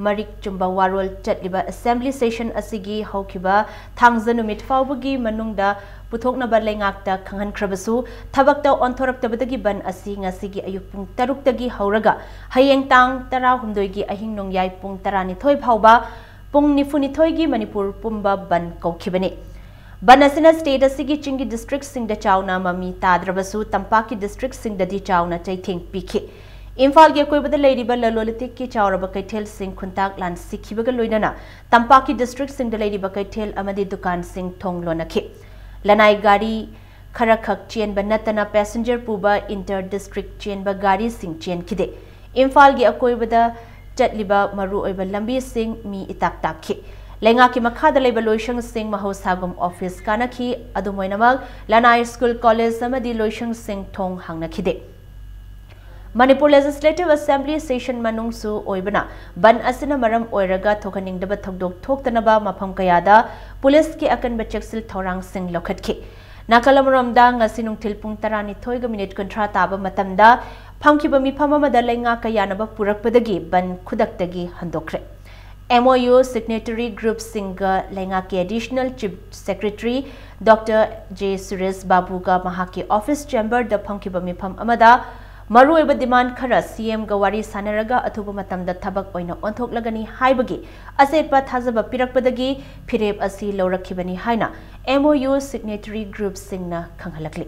ꯃꯔꯤꯛ ꯆꯨꯝꯕ ꯋꯥꯔꯣꯜ ꯆꯠꯂꯤꯕ ꯑꯦꯁꯦꯝꯕ꯭ꯂꯤ ꯁꯦꯁꯟ ꯑꯁꯤꯒꯤ ꯍꯧꯈꯤꯕ ꯊꯥꯡꯖ ꯅꯨꯃꯤꯠ ꯐꯥꯎꯕꯒꯤ ꯃꯅꯨꯡꯗ ꯄꯨꯊꯣꯛꯅꯕ ꯂꯩꯉꯥꯛꯇ ꯈꯪꯍꯟꯈ꯭ꯔꯕꯁꯨ, ꯊꯕꯛꯇ ꯑꯣꯟꯊꯣꯔꯛꯇꯕꯗꯒꯤ ꯕꯟ ꯑꯁꯤ ꯉꯁꯤꯒꯤ ꯑꯌꯨꯛ ꯄꯨꯡ ꯇꯔꯨꯛꯇꯒꯤ ꯍꯧꯔꯒ ꯍꯌꯦꯡ ꯇꯥꯡ ꯇꯔꯥꯍꯨꯝꯗꯣꯏꯒꯤ ꯑꯍꯤꯡ ꯅꯣꯡꯌꯥꯏ ꯄꯨꯡ ꯇꯔꯥꯅꯤꯊꯣꯏ ꯐꯥꯎꯕ ꯄꯨꯡ ꯅꯤꯐꯨꯅꯤꯊꯣꯏꯒꯤ ꯃꯅꯤꯄꯨꯔ ꯄꯨꯝꯕ ꯕꯟ ꯀꯧꯈꯤꯕꯅꯤ꯫ ꯕꯟ ꯑꯁꯤꯅ ꯁ꯭ꯇꯦꯠ ꯑꯁꯤꯒꯤ ꯆꯤꯡꯒꯤ ꯗꯤꯁꯇ꯭ꯔꯤꯛꯁꯤꯡꯗ ꯆꯥꯎꯅ ꯃꯃꯤ ꯇꯥꯗ꯭ꯔꯕꯁꯨ, ꯇꯝꯄꯥꯛꯀꯤ ꯗꯤꯁꯇ꯭ꯔꯤꯛꯁꯤꯡꯗꯗꯤ ꯆꯥꯎꯅ ꯆꯩꯊꯦꯡ ꯄꯤꯈꯤ꯫ ꯏꯝꯐꯥꯜꯒꯤ ꯑꯀꯣꯏꯕꯗ ꯂꯩꯔꯤꯕ ꯂꯂꯣꯟ ꯏꯇꯤꯛꯀꯤ ꯆꯥꯎꯔꯕ ꯀꯩꯊꯦꯜꯁꯤꯡ ꯈꯨꯟꯇꯥꯛ ꯂꯥꯟ ꯁꯤꯈꯤꯕꯒ ꯂꯣꯏꯅꯅ ꯇꯝꯄꯥꯛꯀꯤ ꯗꯤꯁꯇ꯭ꯔꯤꯛꯁꯤꯡꯗ ꯂꯩꯔꯤꯕ ꯀꯩꯊꯦꯜ ꯑꯃꯗꯤ ꯗꯨꯀꯥꯟꯁꯤꯡ ꯊꯣꯡ ꯂꯣꯟꯅꯈꯤ꯫ ꯂꯅꯥꯏ ꯒꯥꯔꯤ ꯈꯔꯈꯛ ꯆꯦꯟꯕ ꯅꯠꯇꯅ ꯄꯦꯁꯦꯟꯖꯔ ꯄꯨꯕ ꯏꯟꯇꯔ ꯗꯤꯁꯇ꯭ꯔꯤꯛ ꯆꯦꯟꯕ ꯒꯥꯔꯤꯁꯤꯡ ꯆꯦꯟꯈꯤꯗꯦ꯫ ꯏꯝꯐꯥꯜꯒꯤ ꯑꯀꯣꯏꯕꯗ ꯆꯠꯂꯤꯕ ꯃꯔꯨꯑꯣꯏꯕ ꯂꯝꯕꯤꯁꯤꯡ ꯃꯤ ꯏꯇꯥꯛ ꯇꯥꯛꯈꯤ꯫ ꯂꯩꯉꯥꯛꯀꯤ ꯃꯈꯥꯗ ꯂꯩꯕ ꯂꯣꯏꯁꯪꯁꯤꯡ ꯃꯍꯧꯁꯥꯒꯨꯝ ꯑꯣꯐꯤꯁ ꯀꯥꯅꯈꯤ꯫ ꯑꯗꯨꯝ ꯑꯣꯏꯅꯃꯛ, ꯂꯅꯥꯏ ꯁ꯭ꯀꯨꯜ, ꯀꯣꯂꯦꯖ ꯑꯃꯗꯤ ꯂꯣꯏꯁꯪꯁꯤꯡ ꯊꯣꯡ ꯍꯥꯡꯅꯈꯤꯗꯦ꯫ ꯃꯅꯤꯄꯨꯔ ꯂꯦꯖꯤꯁꯂꯦꯇꯤꯚ ꯑꯦꯁꯦꯝꯕ꯭ꯂꯤ ꯁꯦꯁꯟ ꯃꯅꯨꯡꯁꯨ ꯑꯣꯏꯕꯅ, ꯕꯟ ꯑꯁꯤꯅ ꯃꯔꯝ ꯑꯣꯏꯔꯒ ꯊꯣꯛꯍꯟꯅꯤꯡꯗꯕ ꯊꯧꯗꯣꯛ ꯊꯣꯛꯇꯅꯕ ꯃꯐꯝ ꯀꯌꯥꯗ ꯄꯨꯂꯤꯁꯀꯤ ꯑꯀꯟꯕ ꯆꯦꯛꯁꯤꯜ ꯊꯧꯔꯥꯡꯁꯤꯡ ꯂꯧꯈꯠꯈꯤ꯫ ꯅꯥꯀꯜ ꯑꯃꯔꯣꯝꯗ, ꯉꯁꯤ ꯅꯨꯡꯊꯤꯜ ꯄꯨꯡ ꯇꯔꯥꯅꯤꯊꯣꯏꯒ ꯃꯤꯅꯤꯠ ꯀꯨꯟꯊ꯭ꯔꯥ ꯇꯥꯕ ꯃꯇꯝꯗ ꯐꯝꯈꯤꯕ ꯃꯤꯐꯝ ꯑꯃꯗ ꯂꯩꯉꯥꯛꯀ ꯌꯥꯅꯕ ꯄꯨꯔꯛꯄꯗꯒꯤ ꯕꯟ ꯈꯨꯗꯛꯇꯒꯤ ꯍꯟꯗꯣꯛꯈ꯭ꯔꯦ꯫ ꯑꯦꯝ ꯑꯣ ꯌꯨ ꯁꯤꯒꯅꯦꯇꯔꯤ ꯒ꯭ꯔꯨꯞꯁꯤꯡꯒ ꯂꯩꯉꯥꯛꯀꯤ additional chief secretary doctor J Suresh ꯕꯥꯕꯨꯒ ꯃꯍꯥꯛꯀꯤ ꯑꯣꯐꯤꯁ ꯆꯦꯝꯕꯔꯗ ꯐꯝꯈꯤꯕ ꯃꯤꯐꯝ ꯑꯃꯗ ꯃꯔꯨꯑꯣꯏꯕ ꯗꯤꯃꯥꯟ ꯈꯔ ꯁꯤ ꯑꯦꯝꯒ ꯋꯥꯔꯤ ꯁꯥꯟꯅꯔꯒ ꯑꯊꯨꯕ ꯃꯇꯝꯗ ꯊꯕꯛ ꯑꯣꯏꯅ ꯑꯣꯟꯊꯣꯛꯂꯒꯅꯤ ꯍꯥꯏꯕꯒꯤ ꯑꯆꯦꯠꯄ ꯊꯥꯖꯕ ꯄꯤꯔꯛꯄꯗꯒꯤ ꯐꯤꯔꯦꯞ ꯑꯁꯤ ꯂꯧꯔꯛꯈꯤꯕꯅꯤ ꯍꯥꯏꯅ ꯑꯦꯝ ꯑꯣ ꯌꯨ ꯁꯤꯒꯅꯦꯇꯔꯤ ꯒ꯭ꯔꯨꯞꯁꯤꯡꯅ ꯈꯪꯍꯜꯂꯛꯂꯤ꯫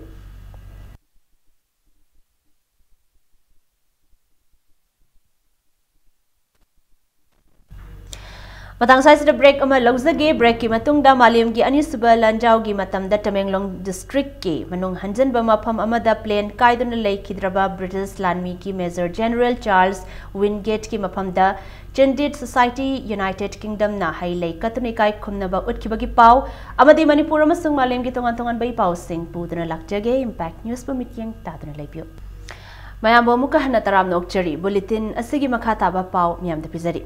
ꯃꯇꯥꯡ ꯁ꯭ꯋꯥꯏꯁꯤꯗ ꯕ꯭ꯔꯦꯛ ꯑꯃ ꯂꯧꯖꯒꯦ꯫ ꯕ꯭ꯔꯦꯛꯀꯤ ꯃꯇꯨꯡꯗ ꯃꯥꯂꯦꯝꯒꯤ ꯑꯅꯤꯁꯨꯕ ꯂꯥꯟꯖꯥꯎꯒꯤ ꯃꯇꯝꯗ ꯇꯃꯦꯡꯂꯣꯡ ꯗꯤꯁꯇ꯭ꯔꯤꯛꯀꯤ ꯃꯅꯨꯡ ꯍꯟꯖꯟꯕ ꯃꯐꯝ ꯑꯃꯗ ꯄ꯭ꯂꯦꯟ ꯀꯥꯏꯗꯨꯅ ꯂꯩꯈꯤꯗ꯭ꯔꯕ ꯕ꯭ꯔꯤꯇꯤꯁ ꯂꯥꯟꯃꯤꯒꯤ ꯃꯦꯖꯔ ꯖꯦꯅꯔꯦꯜ ꯆꯥꯔꯜꯁ ꯋꯤꯟꯒꯦꯠꯀꯤ ꯃꯐꯝꯗ ꯆꯤꯟꯗꯤꯠ ꯁꯣꯁꯥꯏꯇꯤ ꯌꯨꯅꯥꯏꯇꯦꯗ ꯀꯤꯡꯗꯝꯅ ꯍꯩ ꯂꯩ ꯀꯠꯇꯨꯅ ꯏꯀꯥꯏ ꯈꯨꯝꯅꯕ ꯎꯠꯈꯤꯕꯒꯤ ꯄꯥꯎ ꯑꯃꯗꯤ ꯃꯅꯤꯄꯨꯔ ꯑꯃꯁꯨꯡ ꯃꯥꯂꯦꯝꯒꯤ ꯇꯣꯉꯥꯟ ꯇꯣꯉꯥꯟꯕ ꯏ ꯄꯥꯎꯁꯤꯡ ꯄꯨꯗꯨꯅ ꯂꯥꯛꯆꯒꯦ꯫ ꯏꯝꯄꯦꯛ ꯅ꯭ꯌꯨꯁꯄꯨ ꯃꯤꯠꯌꯦꯡ ꯇꯥꯗꯨꯅ ꯂꯩꯕꯤꯌꯨ꯫ ꯃꯌꯥꯝꯕꯨ ꯑꯃꯨꯛꯀ ꯍꯟꯅ ꯇꯔꯥꯝꯅ ꯑꯣꯛꯆꯔꯤ꯫ ꯕꯨꯂꯦꯇꯤꯟ ꯑꯁꯤꯒꯤ ꯃꯈꯥ ꯇꯥꯕ ꯄꯥꯎ ꯃꯤꯌꯥꯝꯗ ꯄꯤꯖꯔꯤ꯫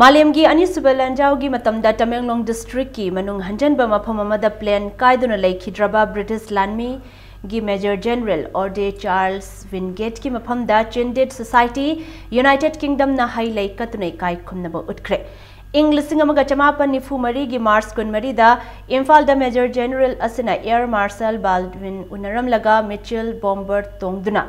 ꯃꯥꯂꯦꯝꯒꯤ ꯑꯅꯤꯁꯨꯕ ꯂꯥꯟꯖꯥꯎꯒꯤ ꯃꯇꯝꯗ ꯇꯃꯦꯡꯂꯣꯡ ꯗꯤꯁꯇ꯭ꯔꯤꯛꯀꯤ ꯃꯅꯨꯡ ꯍꯟꯖꯟꯕ ꯃꯐꯝ ꯑꯃꯗ ꯄ꯭ꯂꯦꯟ ꯀꯥꯏꯗꯨꯅ ꯂꯩꯈꯤꯗ꯭ꯔꯕ ꯕ꯭ꯔꯤꯇꯤꯁ ꯂꯥꯟꯃꯤꯒꯤ ꯃꯦꯖꯔ ꯖꯦꯅꯔꯦꯜ ꯑꯣꯔꯗꯦ ꯆꯥꯔꯜꯁ ꯋꯤꯟꯒꯦꯠꯀꯤ ꯃꯐꯝꯗ ꯆꯤꯟꯗꯤꯠ ꯁꯣꯁꯥꯏꯇꯤ ꯌꯨꯅꯥꯏꯇꯦꯗ ꯀꯤꯡꯗꯝꯅ ꯍꯩ ꯂꯩ ꯀꯠꯇꯨꯅ ꯏꯀꯥꯏ ꯈꯨꯝꯅꯕ ꯎꯠꯈ꯭ꯔꯦ꯫ ꯏꯪ ꯂꯤꯁꯤꯡ ꯑꯃꯒ ꯆꯃꯥꯄꯟ ꯅꯤꯐꯨ ꯃꯔꯤꯒꯤ ꯃꯥꯔꯆ ꯀꯨꯟꯃꯔꯤꯗ ꯏꯝꯐꯥꯜꯗ ꯃꯦꯖꯔ ꯖꯦꯅꯔꯦꯜ ꯑꯁꯤꯅ ꯑꯦꯌꯔ ꯃꯥꯔꯁꯦꯜ ꯕꯥꯜꯗꯋꯤꯟ ꯎꯅꯔꯝꯂꯒ ꯃꯤꯆꯦꯜ ꯕꯣꯝꯕꯔ ꯇꯣꯡꯗꯨꯅ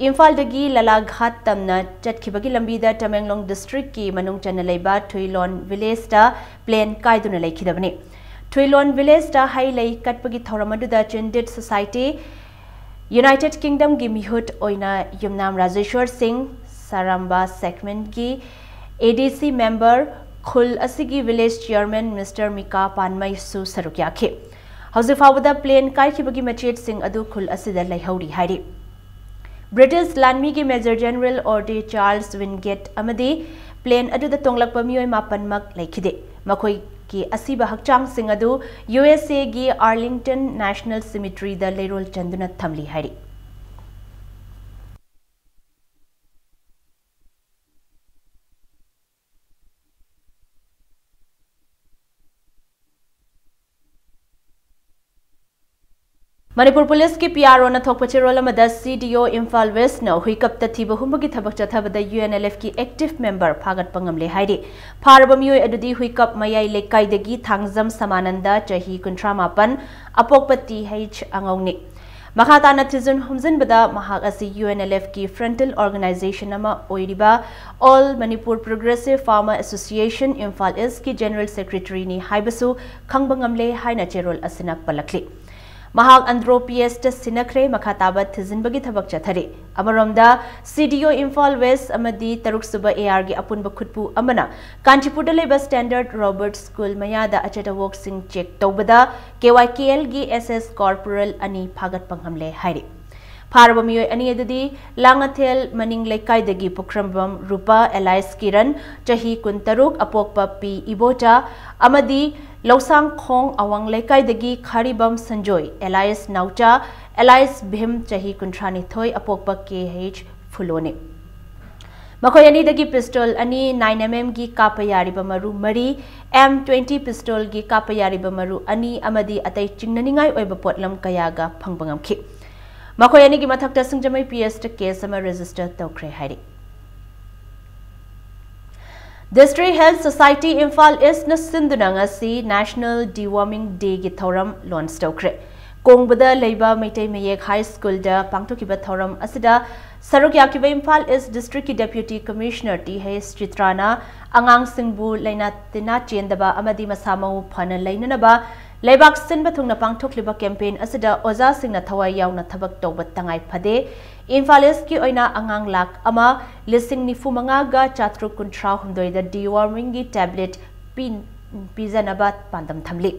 ꯏꯝꯐꯥꯜꯗꯒꯤ ꯂꯥꯂꯥꯘꯥꯠ ꯇꯝꯅ ꯆꯠꯈꯤꯕꯒꯤ ꯂꯝꯕꯤꯗ ꯇꯃꯦꯡꯂꯣꯡ ꯗꯤꯁꯇ꯭ꯔꯤꯛꯀꯤ ꯃꯅꯨꯡ ꯆꯟꯅ ꯂꯩꯕ ꯊꯨꯏꯂꯣꯟ ꯚꯤꯂꯦꯖꯇ ꯄ꯭ꯂꯦꯟ ꯀꯥꯏꯗꯨꯅ ꯂꯩꯈꯤꯗꯕꯅꯤ꯫ ꯊꯨꯏꯂꯣꯟ ꯚꯤꯂꯦꯖꯇ ꯍꯩ ꯂꯩ ꯀꯠꯄꯒꯤ ꯊꯧꯔꯝ ꯑꯗꯨꯗ ꯆꯤꯟꯗꯤꯠ ꯁꯣꯁꯥꯏꯇꯤ ꯌꯨꯅꯥꯏꯇꯦꯗ ꯀꯤꯡꯗꯝꯒꯤ ꯃꯤꯍꯨꯠ ꯑꯣꯏꯅ ꯌꯨꯝꯅꯥꯝ ꯔꯥꯖꯦꯁ꯭ꯋꯔ ꯁꯤꯡ, ꯁꯥꯔꯥꯝꯕꯥ ꯁꯦꯒꯃꯦꯟꯒꯤ ꯑꯦ ꯗꯤ ꯁꯤ ꯃꯦꯝꯕꯔ, ꯈꯨꯜ ꯑꯁꯤꯒꯤ ꯚꯤꯂꯦꯖ ꯆꯤꯌꯔꯃꯦꯟ ꯃꯤꯁꯇꯔ ꯃꯤꯀꯥ ꯄꯥꯟꯃꯩꯁꯨ ꯁꯔꯨꯛ ꯌꯥꯈꯤ꯫ ꯍꯧꯖꯤꯛ ꯐꯥꯎꯕꯗ ꯄ꯭ꯂꯦꯟ ꯀꯥꯏꯈꯤꯕꯒꯤ ꯃꯆꯦꯠꯁꯤꯡ ꯑꯗꯨ ꯈꯨꯜ ꯑꯁꯤꯗ ꯂꯩꯍꯧꯔꯤ ꯍꯥꯏꯔꯤ꯫ ꯕ꯭ꯔꯤꯇꯤꯁ ꯂꯥꯟꯃꯤꯒꯤ ꯃꯦꯖꯔ ꯖꯦꯅꯔꯦꯜ ꯑꯣꯔꯗꯦ ꯆꯥꯔꯜꯁ ꯋꯤꯟꯒꯦꯠ ꯑꯃꯗꯤ ꯄ꯭ꯂꯦꯟ ꯑꯗꯨꯗ ꯇꯣꯡꯂꯛꯄ ꯃꯤꯑꯣꯏ ꯃꯥꯄꯟꯃꯛ ꯂꯩꯈꯤꯗꯦ꯫ ꯃꯈꯣꯏꯒꯤ ꯑꯁꯤꯕ ꯍꯛꯆꯥꯡꯁꯤꯡ ꯑꯗꯨ ꯌꯨ ꯑꯦꯁ ꯑꯦꯒꯤ ꯑꯥꯔꯂꯤꯡꯇꯟ ꯅꯦꯁꯅꯦꯜ ꯁꯤꯃꯤꯇ꯭ꯔꯤꯗ ꯂꯩꯔꯣꯜ ꯆꯟꯗꯨꯅ ꯊꯝꯂꯤ ꯍꯥꯏꯔꯤ꯫ ꯃꯅꯤꯄꯨꯔ ꯄꯨꯂꯤꯁꯀꯤ ꯄꯤ ꯑꯥꯔ ꯑꯣꯅ ꯊꯣꯛꯄ ꯆꯦꯔꯣꯜ ꯑꯃꯗ ꯁꯤ ꯗꯤ ꯑꯣ ꯏꯝꯐꯥꯜ ꯋꯦꯁꯅ ꯍꯨꯏꯀꯞꯇ ꯊꯤꯕ ꯍꯨꯝꯕꯒꯤ ꯊꯕꯛ ꯆꯠꯊꯕꯗ ꯌꯨ ꯑꯦꯟ ꯑꯦꯜ ꯑꯦꯐꯀꯤ ꯑꯦꯛꯇꯤꯚ ꯃꯦꯝꯕꯔ ꯐꯥꯒꯠꯄ ꯉꯝꯂꯦ ꯍꯥꯏꯔꯤ꯫ ꯐꯥꯔꯕ ꯃꯤꯑꯣꯏ ꯑꯗꯨꯗꯤ ꯍꯨꯏꯀꯞ ꯃꯌꯥꯏ ꯂꯩꯀꯥꯏꯗꯒꯤ ꯊꯥꯡꯖꯝ ꯁꯃꯥꯅꯟꯗ, ꯆꯍꯤ ꯀꯨꯟꯊ꯭ꯔꯥ ꯃꯥꯄꯟ, ꯑꯄꯣꯛꯄ ꯇꯤ ꯍꯩꯆ ꯑꯉꯧꯅꯤ꯫ ꯃꯈꯥ ꯇꯥꯅ ꯊꯤꯖꯤꯟ ꯍꯨꯝꯖꯤꯟꯕꯗ ꯃꯍꯥꯛ ꯑꯁꯤ ꯌꯨ ꯑꯦꯟ ꯑꯦꯜ ꯑꯦꯐꯀꯤ ꯐ꯭ꯔꯟꯇꯜ ꯑꯣꯔꯒꯅꯥꯏꯖꯦꯁꯟ ꯑꯃ ꯑꯣꯏꯔꯤꯕ All Manipur Progressive Farmer Association Imphal ꯏꯁꯀꯤ ꯖꯦꯅꯔꯦꯜ ꯁꯦꯀ꯭ꯔꯦꯇꯔꯤꯅꯤ ꯍꯥꯏꯕꯁꯨ ꯈꯪꯕ ꯉꯝꯂꯦ ꯍꯥꯏꯅ ꯆꯦꯔꯣꯜ ꯑꯁꯤꯅ ꯄꯜꯂꯛꯂꯤ꯫ ꯃꯍꯥꯛ ꯑꯟꯗ꯭ꯔꯣ ꯄꯤ ꯑꯦꯁꯇ ꯁꯤꯟꯅꯈ꯭ꯔꯦ꯫ ꯃꯈꯥ ꯇꯥꯕ ꯊꯤꯖꯤꯟꯕꯒꯤ ꯊꯕꯛ ꯆꯠꯊꯔꯤ꯫ ꯑꯃꯔꯣꯝꯗ, ꯁꯤ ꯗꯤ ꯑꯣ ꯏꯝꯐꯥꯜ ꯋꯦꯁ ꯑꯃꯗꯤ ꯇꯔꯨꯛ ꯁꯨꯕ ꯑꯦ ꯑꯥꯔꯒꯤ ꯑꯄꯨꯟꯕ ꯈꯨꯠꯄꯨ ꯑꯃꯅ ꯀꯥꯟꯆꯤꯄꯨꯔꯗ ꯂꯩꯕ ꯁ꯭ꯇꯦꯟꯗꯔꯗ ꯔꯣꯕꯔꯠ ꯁ꯭ꯀꯨꯜ ꯃꯌꯥꯗ ꯑꯆꯠ ꯑꯋꯣꯛꯁꯤꯡ ꯆꯦꯛ ꯇꯧꯕꯗ ꯀꯦ ꯋꯥꯏ ꯀꯦ ꯑꯦꯜꯒꯤ ꯑꯦꯁ ꯑꯦꯁ ꯀꯣꯔꯄꯣꯔꯦꯜ ꯑꯅꯤ ꯐꯥꯒꯠꯄ ꯉꯝꯂꯦ ꯍꯥꯏꯔꯤ꯫ ꯐꯥꯔꯕ ꯃꯤꯑꯣꯏ ꯑꯅꯤ ꯑꯗꯨꯗꯤ ꯂꯥꯡꯉꯊꯦꯜ ꯃꯅꯤꯡ ꯂꯩꯀꯥꯏꯗꯒꯤ ꯄꯨꯈ꯭ꯔꯝꯕꯝ ꯔꯨꯄꯥ ꯑꯦꯂꯥꯏꯁ ꯀꯤꯔꯟ, ꯆꯍꯤ ꯀꯨꯟꯇꯔꯨꯛ, ꯑꯄꯣꯛꯄ ꯄꯤ ꯏꯕꯣꯆꯥ, ꯑꯃꯗꯤ ꯂꯧꯁꯥꯡꯈꯣꯡ ꯑꯋꯥꯡ ꯂꯩꯀꯥꯏꯗꯒꯤ ꯈꯥꯔꯤꯕꯝ ꯁꯟꯖꯣꯏ ꯑꯦꯂꯥꯏꯁ ꯅꯥꯎꯆꯥ ꯑꯦꯂꯥꯏꯁ ꯚꯤꯝ, ꯆꯍꯤ ꯀꯨꯟꯊ꯭ꯔꯥꯅꯤꯊꯣꯏ, ꯑꯄꯣꯛꯄ ꯀꯦ ꯑꯩꯆ ꯐꯨꯂꯣꯅꯤ꯫ ꯃꯈꯣꯏ ꯑꯅꯤꯗꯒꯤ ꯄꯤꯁꯇꯣꯜ ꯑꯅꯤ, ꯅꯥꯏꯟ ꯑꯦꯝ ꯑꯦꯝꯒꯤ ꯀꯥꯞꯄ ꯌꯥꯔꯤꯕ ꯃꯔꯨ ꯃꯔꯤ, ꯑꯦꯝ ꯇ꯭ꯋꯦꯟꯇꯤ ꯄꯤꯁꯇꯣꯜꯒꯤ ꯀꯥꯞꯄ ꯌꯥꯔꯤꯕ ꯃꯔꯨ ꯑꯅꯤ ꯑꯃꯗꯤ ꯑꯇꯩ ꯆꯤꯡꯅꯅꯤꯡꯉꯥꯏ ꯑꯣꯏꯕ ꯄꯣꯠꯂꯝ ꯀꯌꯥꯒ ꯐꯪꯕ ꯉꯝꯈꯤ꯫ ꯃꯈꯣꯏ ꯑꯅꯤꯒꯤ ꯃꯊꯛꯇ ꯁꯤꯡꯖꯃꯩ ꯄꯤ ꯑꯦꯁꯇ ꯀꯦꯁ ꯑꯃ ꯔꯦꯖꯤꯁꯇꯔ ꯇꯧꯈ꯭ꯔꯦ ꯍꯥꯏꯔꯤ꯫ District Health Society Imphal Eastꯅ ꯁꯤꯟꯗꯨꯅ ꯉꯁꯤ National Deworming Dayꯒꯤ ꯊꯧꯔꯝ ꯂꯣꯟꯆ ꯇꯧꯈ꯭ꯔꯦ꯫ ꯀꯣꯡꯕꯗ ꯂꯩꯕ ꯃꯩꯇꯩ ꯃꯌꯦꯛ ꯍꯥꯏ ꯁ꯭ꯀꯨꯜꯗ ꯄꯥꯡꯊꯣꯛꯈꯤꯕ ꯊꯧꯔꯝ ꯑꯁꯤꯗ ꯁꯔꯨꯛ ꯌꯥꯈꯤꯕ ꯏꯝꯐꯥꯜ ꯏꯁ ꯗꯤꯁꯇ꯭ꯔꯤꯛꯀꯤ ꯗꯦꯄ꯭ꯌꯨꯇꯤ ꯀꯃꯤꯁꯅꯔ ꯇꯤ ꯍꯩꯁ ꯆꯤꯇ꯭ꯔꯥꯅ ꯑꯉꯥꯡꯁꯤꯡꯕꯨ ꯂꯥꯏꯅꯥ ꯇꯤꯟꯅꯥ ꯆꯦꯟꯗꯕ ꯑꯃꯗꯤ ꯃꯁꯥ ꯃꯎ ꯐꯅ ꯂꯩꯅꯅꯕ ꯂꯩꯕꯥꯛ ꯁꯤꯟꯕ ꯊꯨꯡꯅ ꯄꯥꯡꯊꯣꯛꯂꯤꯕ ꯀꯦꯝꯄꯦꯟ ꯑꯁꯤꯗ ꯑꯣꯖꯥꯁꯤꯡꯅ ꯊꯋꯥꯏ ꯌꯥꯎꯅ ꯊꯕꯛ ꯇꯧꯕ ꯇꯉꯥꯏ ꯐꯗꯦ꯫ ꯏꯝꯐꯥꯜ ꯏꯁꯀꯤ ꯑꯣꯏꯅ ꯑꯉꯥꯡ ꯂꯥꯈ ꯑꯃ ꯂꯤꯁꯤꯡ ꯅꯤꯐꯨ ꯃꯉꯥꯒ ꯆꯥꯇ꯭ꯔꯨꯛ ꯀꯨꯟꯊ꯭ꯔꯥ ꯍꯨꯝꯗꯣꯏꯗ ꯗꯤꯋꯥꯔꯃꯤꯡꯒꯤ ꯇꯦꯕ꯭ꯂꯦꯠ ꯄꯤ-, ꯄꯤꯖꯅꯕ ꯄꯥꯟꯗꯝ ꯊꯝꯂꯤ꯫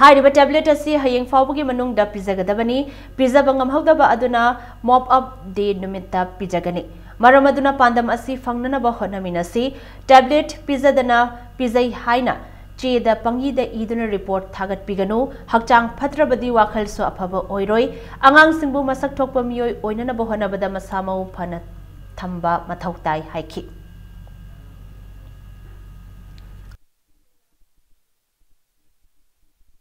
ꯍꯥꯏꯔꯤꯕ ꯇꯦꯕ꯭ꯂꯦꯠ ꯑꯁꯤ ꯍꯌꯦꯡ ꯐꯥꯎꯕꯒꯤ ꯃꯅꯨꯡꯗ ꯄꯤꯖꯒꯗꯕꯅꯤ꯫ ꯄꯤꯖꯕ ꯉꯝꯍꯧꯗꯕ ꯑꯗꯨꯅ ꯃꯣꯞ ꯑꯞ ꯗꯦ ꯅꯨꯃꯤꯠꯇ ꯄꯤꯖꯒꯅꯤ꯫ ꯃꯔꯝ ꯑꯗꯨꯅ ꯄꯥꯟꯗꯝ ꯑꯁꯤ ꯐꯪꯅꯅꯕ ꯍꯣꯠꯅꯃꯤꯟꯅꯁꯤ꯫ ꯇꯦꯕ꯭ꯂꯦꯠ ꯄꯤꯖꯗꯅ ꯄꯤꯖꯩ ꯍꯥꯏꯅ ꯆꯦꯗ ꯄꯪꯏꯗ ꯏꯗꯨꯅ ꯔꯤꯄꯣꯔꯠ ꯊꯥꯒꯠꯄꯤꯒꯅꯨ꯫ ꯍꯛꯆꯥꯡ ꯐꯠꯇ꯭ꯔꯕꯗꯤ ꯋꯥꯈꯜꯁꯨ ꯑꯐꯕ ꯑꯣꯏꯔꯣꯏ꯫ ꯑꯉꯥꯡꯁꯤꯡꯕꯨ ꯃꯁꯛ ꯊꯣꯛꯄ ꯃꯤꯑꯣꯏ ꯑꯣꯏꯅꯅꯕ ꯍꯣꯠꯅꯕꯗ ꯃꯁꯥ ꯃꯎ ꯐꯅ ꯊꯝꯕ ꯃꯊꯧ ꯇꯥꯏ ꯍꯥꯏꯈꯤ꯫